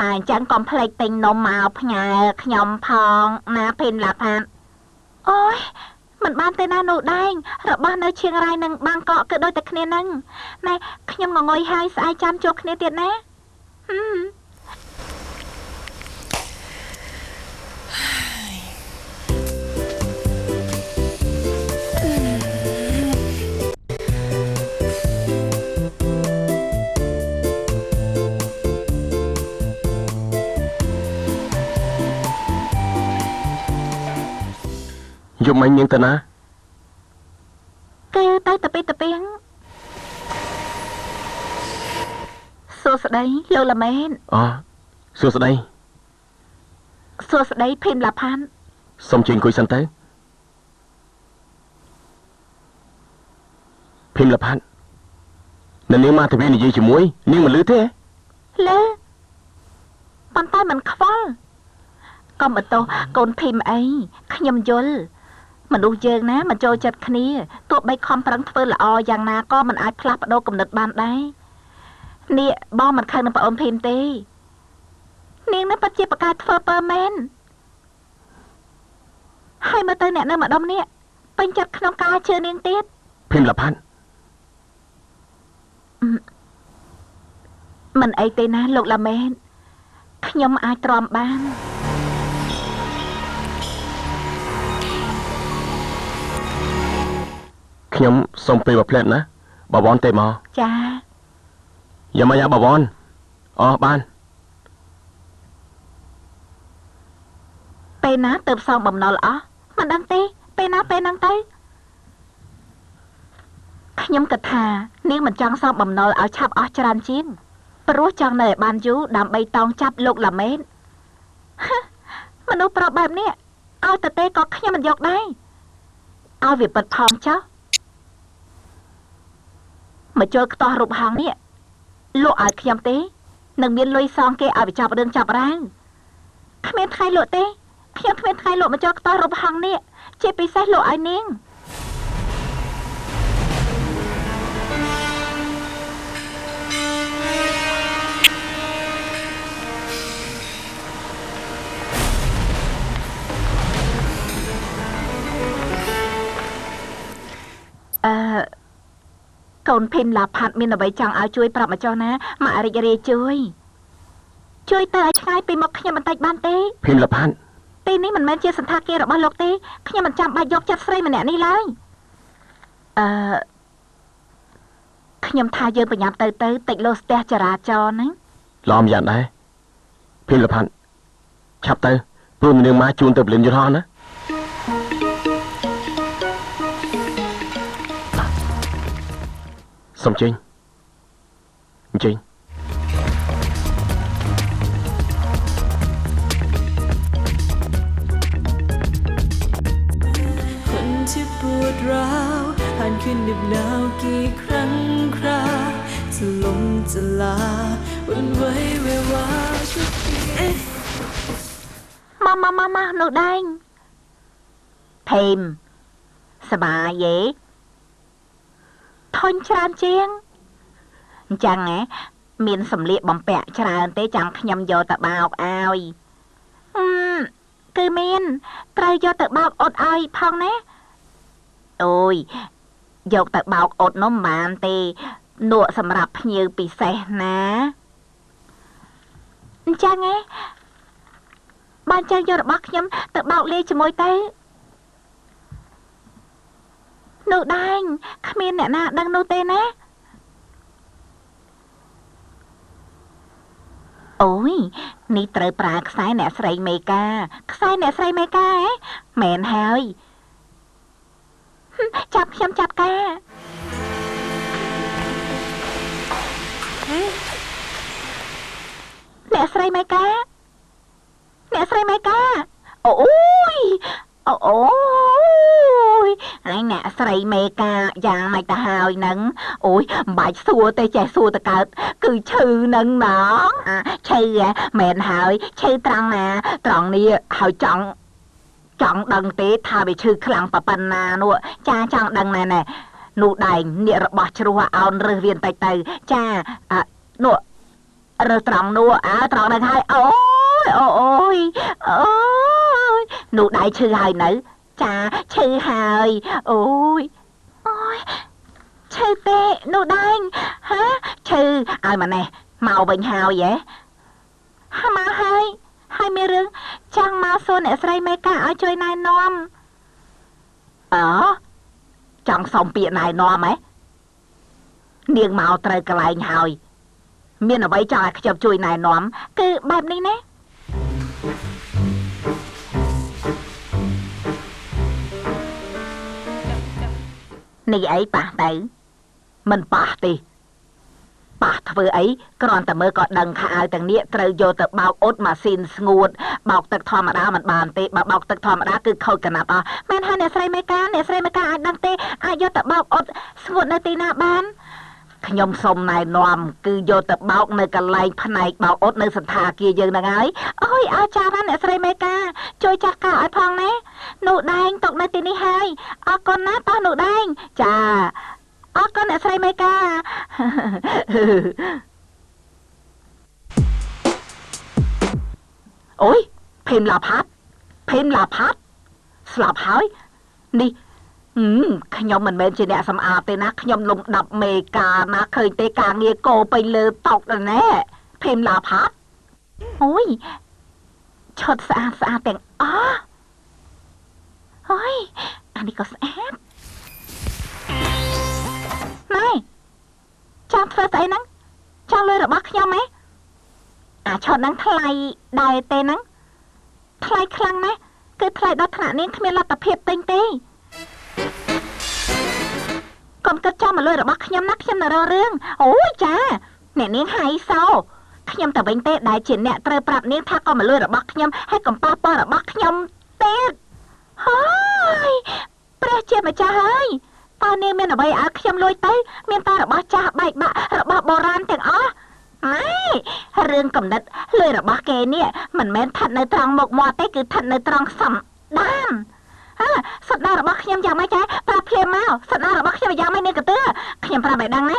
បើអញ្ចឹងកុំភ្លេចទិញនំមកផ្ញើខ្ញុំផងណាភីមឡាផាត់អូយមិនបានទេណានោះដែងរបស់នៅឈៀងរ៉ៃនិងបាងកកគឺដូចតែគ្នាហ្នឹងណែខ្ញុំងងុយហើយស្អែកចាំជួបគ្នាទៀតណា យប់មិញនាងទៅណាគេទៅតពីតពីងសួស្តីលោកល្មែនអូសួស្តីសួស្តីភីមឡាផាន់សូមជិះអង្គុយសិនទៅភីមឡាផាន់នៅនាងមកទៅវានិយាយជាមួយនាងមិនលឺទេលឺប៉ុន្តែមិនខ្វល់កុំបន្ទោសកូនភីមអីខ្ញុំយល់ មនុស្សយើងណាមិនចូលចិត្តគ្នាទោះបីខំប្រឹងធ្វើល្អយ៉ាងណាក៏មិនអាចផ្លាស់ប្ដូរគំនិតបានដែរនេះបងមិនខឹងនឹងប្អូនភីមទេនាងនេះពិតជាប្រកែកធ្វើពើមែនហើយមើលទៅអ្នកនៅម្ដុំនេះពេញចិត្តក្នុងការជឿនាងទៀតភីមលផាត់មិនអីទេណាលោកឡាមែនខ្ញុំអាចទ្រាំបានខ្ញុំសូមពេលមួយភ្លែតណាបវរទេមកចាយ៉ាងម៉េចបវរអូបានពេលណាទៅផ្សងបំណុលអស់មិនដឹងទេពេលណាពេលហ្នឹងទៅខ្ញុំគិតថានាងមិនចង់សងបំណុលឲ្យឆាប់អស់ច្រើនជាងព្រោះចង់នៅឲ្យបានយូរដើម្បីតោងចាប់លោកឡាមែនមនុស្សប្រុសបែបនេះឲ្យទៅទេក៏ខ្ញុំមិនយកដែរឲ្យវាពិតផងចុះមកចូលខ្ទាស់រូបហងនេះលក់ឲ្យខ្ញុំទេនឹងមានលុយសងគេឲ្យវាចាប់រឿងចាប់រាវគ្មានថ្ងៃលក់ទេខ្ញុំគ្មានថ្ងៃលក់មកចូលខ្ទាស់រូបហងនេះជាពិសេសលក់ឲ្យនាងកូនភីមឡាផាត់មានអ្វីចង់ឲ្យជួយប្រាប់មកចុះណាមករីករាយជួយជួយទៅឲ្យឆ្ងាយពីមុខខ្ញុំបន្តិចបានទេភីមឡាផាត់ទីនេះមិនមែនជាសន្តាគាររបស់លោកទេខ្ញុំមិនចាំបាច់យកចិត្តស្រីម្នាក់នេះឡើយខ្ញុំថាយើងប្រញាប់ទៅតិចលោស្ទះចរាចរណ៍ហ្នឹងឡំយ៉ាងដែរភីមឡាផាត់ឆាប់ទៅព្រោះនាងម៉ាជូនទៅព្រលានយន្តហោះណាសូមចេញអញ្ជើញคนที่ปวดร้าวผ่านคืนดึกหนาวกี่ครั้งคราจะลมจะลาวันไว้เววาชุดมามามามาនោះដែរភីមសบายយេធុញច្រើនជាងអញ្ចឹងហ៎មានសម្លៀកបំពាក់ច្រើនទេចាំខ្ញុំយកទៅបោកឲ្យគឺមានត្រូវយកទៅបោកអត់ឲ្យផងណាអូយយកទៅបោកអត់នោះមិនបានទេនក់សម្រាប់ភ្ញៀវពិសេសណាអញ្ចឹងហ៎បានចឹងយករបស់ខ្ញុំទៅបោកលាយជាមួយទៅនោះដែរគ្មានអ្នកណាដឹងនោះទេណាអូយនេះត្រូវប្រើខ្សែអ្នកស្រីមេកាខ្សែអ្នកស្រីមេកាហ៎មែនហើយចាប់ខ្ញុំចាប់ការអ្នកស្រីមេកាអ្នកស្រីមេកាអូយអូយឯងអ្នកស្រីមេកាយ៉ាងម៉េចទៅហើយនឹងអូយមិនបាច់សួរទេចេះសួរតកើតគឺឈឺនឹងណងឈឺមែនហើយឈឺត្រង់ណាត្រង់នេះហើយចង់ដឹងទេថាវាឈឺខ្លាំងប៉ុណ្ណានោះចាចង់ដឹងណែណែនោះដែងអ្នករបស់ជ្រោះអោនរើសវាបន្តិចទៅចានោះរើសត្រង់នោះអើត្រង់នឹងហើយអូយអូយអូយនោះដៃឈឺហើយនៅចាឈឺហើយអូយអូយឈឺទេនោះដែងហាឈឺឲ្យម៉ណេះមកវិញហើយហ៎ហាមកហើយហើយមានរឿងចង់មកសួរអ្នកស្រីមេកាឲ្យជួយណែនាំអើចង់សុំពាក្យណែនាំហ៎នាងមកត្រូវកន្លែងហើយមានអ្វីចង់ឲ្យខ្ញុំជួយណែនាំគឺបែបនេះណានេះអីប៉ះទៅមិនប៉ះទេប៉ះធ្វើអីគ្រាន់តែមើលក៏ដឹងថាអាវទាំងនេះត្រូវយកទៅបោកអ៊ុតម៉ាស៊ីនស្ងួតបោកទឹកធម្មតាមិនបានទេបើបោកទឹកធម្មតាគឺខូចកណាត់អស់មែនហើយអ្នកស្រីមេកាអ្នកស្រីមេកាអាចដឹងទេអាចយកទៅបោកអ៊ុតស្ងួតនៅទីណាបាន ខ្ញុំសូមណែនាំគឺយកទៅបោកនៅកន្លែងផ្នែកបោកអ៊ុតនៅសន្តាគារយើងហ្នឹងហើយ អូយអរចារណាអ្នកស្រីមេកាជួយចាត់ការឲ្យផងណានោះដែងទុកនៅទីនេះហើយអរគុណណាតោះនោះដែង ចា អរគុណអ្នកស្រីមេកា អូយភេមឡាផាត់ភេមឡាផាត់ស្លាប់ហើយនេះខ្ញុំមិនមែនជាអ្នកសម្អាតទេណាខ្ញុំលំដាប់មេកាណាឃើញទេការងារកោពេញលើតុណែភេមឡាផាត់ អូយឈុតស្អាតស្អាតទាំងអស់អូយអានេះក៏ស្អាតណែចង់ធ្វើស្អីហ្នឹងចង់លុយរបស់ខ្ញុំហ៎អាឈុតហ្នឹងថ្លៃដែរទេហ្នឹងថ្លៃខ្លាំងណាស់គឺថ្លៃដល់ថ្នាក់នាងគ្មានលទ្ធភាពទិញទេកុំគិតចង់មកលុយរបស់ខ្ញុំណាខ្ញុំនៅរករឿងអូយចាអ្នកនាងហៃសោខ្ញុំតែវិញទេដែលជាអ្នកត្រូវប្រាប់នាងថាកុំមកលុយរបស់ខ្ញុំហើយកុំប៉ះពាល់របស់ខ្ញុំទៀតហើយព្រះជាម្ចាស់ហើយតើនាងមានអ្វីឲ្យខ្ញុំលួចទៅមានតែរបស់ចាស់បែកបាក់របស់បុរាណទាំងអស់ណែរឿងកំណត់លុយរបស់គេនេះមិនមែនស្ថិតនៅត្រង់មុខមាត់ទេគឺស្ថិតនៅត្រង់សំដានសន្តានរបស់ខ្ញុំយ៉ាងម៉េចចាប្រាប់ភ្លាមមកសន្តានរបស់ខ្ញុំយ៉ាងម៉េចនាងកទឿខ្ញុំប្រាប់ឲ្យដឹងណា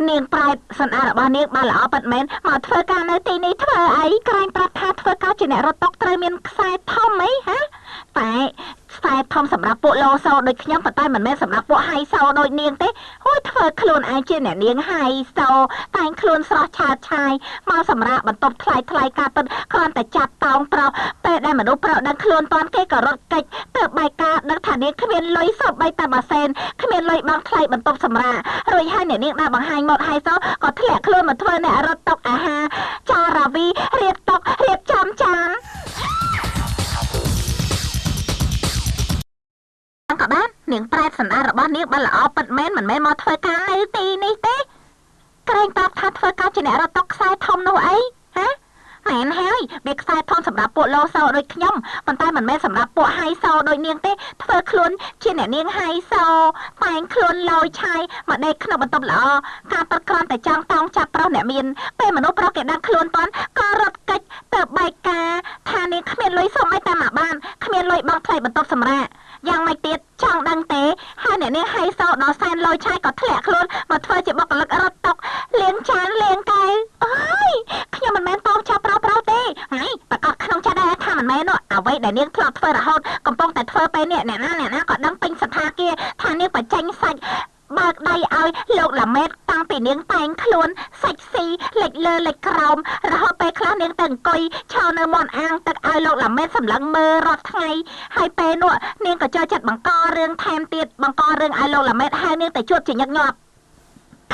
នាងប្រែតសន្តានរបស់នាងបានល្អពិតមែនមកធ្វើការនៅទីនេះធ្វើអីក្រែងប្រាប់ថាធ្វើការជាអ្នករត់តុត្រូវមានខ្សែធំអីហ៎តែខ្សែធំសម្រាប់ពួកលោសូដូចខ្ញុំប៉ុន្តែមិនមែនសម្រាប់ពួកហៃសូដូចនាងទេអូយធ្វើខ្លួនឯងជាអ្នកនាងហៃសូតែងខ្លួនស្រស់ឆើតឆាយមកសម្រាប់បន្ទប់ថ្លៃថ្លៃការពិតគ្រាន់តែចាប់តោងប្រុសពេលដែលមនុស្សប្រុសដឹងខ្លួនតាន់គេក៏រត់គេចទៅបែកការដឹងថានាងគ្មានលុយសូម្បីតែមួយសេនគ្មានលុយបង់ថ្លៃបន្ទប់សម្រាប់រួចហើយអ្នកនាងបានបង្ហាញម៉ូតហៃសូក៏ធ្លាក់ខ្លួនមកធ្វើអ្នករត់តុកអាហារចារាវីរៀបតុករៀបចំចានក៏បាននាងប្រែតសន្តានរបស់នាងបានល្អពិតមែនមិនមែនមកធ្វើការនៅទីនេះទេក្រែងប្រាប់ថាធ្វើការជាអ្នករត់តុកខ្សែធំនោះអីហ៎មែនហើយវាខ្សែធំសម្រាប់ពួកលោសូដូចខ្ញុំប៉ុន្តែមិនមែនសម្រាប់ពួកហៃសូដូចនាងទេធ្វើខ្លួនជាអ្នកនាងហៃសូតែងខ្លួនលយឆាយមកដេកក្នុងបន្ទប់ល្អការប្រក្រន់តែចង់តោងចាប់ប្រុសអ្នកមានពេលមនុស្សប្រុសគេដឹងខ្លួនតាន់ក៏រត់គេចទៅបែកការថានាងគ្មានលុយសុំអីតែមកបានគ្មានលុយបង់ថ្លៃបន្ទប់សម្រាប់យ៉ាងម៉េចទៀតចង់ដឹងទេហើយអ្នកនាងហៃសូដល់សែនលយឆាយក៏ធ្លាក់ខ្លួនមកធ្វើជាបុគ្គលិករត់តុកលាងចានលាងកែវអើយខ្ញុំមិនមែនតោងចាប់ប្រុសប្រុសទេហើយប្រកាសក្នុងចិត្តដែរថាមិនមែននោះអ្វីដែលនាងធ្លាប់ធ្វើរហូតកំពុងតែធ្វើពេលនេះអ្នកណាអ្នកណាក៏ដឹងពេញសន្តាគារថានាងបញ្ចេញសាច់បើកដៃឲ្យលោកឡាមេតតាំងពីនាងតែងខ្លួនសាច់ស៊ីលិចលើលិចក្រោមរហូតពេលខ្លះនាងទៅអង្គុយឈរនៅមាត់អាងទឹកឲ្យលោកឡាមេតសម្លឹងមើលរាល់ថ្ងៃហើយពេលនោះនាងក៏ចូលចិត្តបង្ករឿងថែមទៀតបង្ករឿងឲ្យលោកឡាមេតហៅនាងទៅជួបជាញឹកញាប់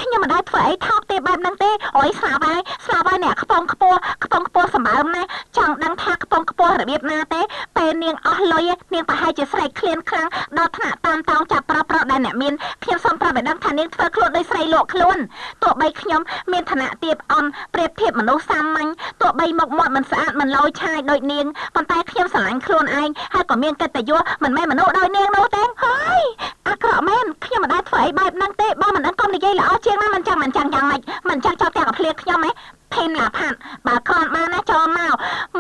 ខ្ញុំមិនដែលធ្វើអីថោកទេបែបហ្នឹងទេអូយស្លាប់ហើយស្លាប់ហើយអ្នកខ្ពង់ខ្ពស់ខ្ពង់ខ្ពស់សម្បើមណាចង់ដឹងថាខ្ពង់ខ្ពស់របៀបណាទេពេលនាងអស់លុយនាងប្រហែលជាស្រែកឃ្លានខ្លាំងដល់ថ្នាក់តាមតោងចាប់ប្រុសប្រុសដែលអ្នកមានខ្ញុំសូមប្រាប់ឲ្យដឹងថានាងធ្វើខ្លួនដូចស្រីលក់ខ្លួនទោះបីខ្ញុំមានឋានៈទាបអន់ប្រៀបធៀបមនុស្សសាមញ្ញទោះបីមុខមាត់មិនស្អាតមិនលយឆាយដូចនាងប៉ុន្តែខ្ញុំស្រឡាញ់ខ្លួនឯងហើយក៏មានកិត្តិយសមិនមែនមនុស្សដូចនាងនោះទេហើយអាក្រក់មែនខ្ញុំមិនដែលធ្វើអីបែបហ្នឹងទេបើមិនដឹងកុំនិយាយល្អជាងណាមិនចឹងមិនចឹងយ៉ាងម៉េចមិនចឹងចូលផ្ទះកាភ្លៀខ្ញុំហ៎ភេមឡាផាត់បើគ្រាន់បានណាចូលមក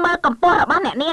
មើលកម្ពស់របស់អ្នកនាង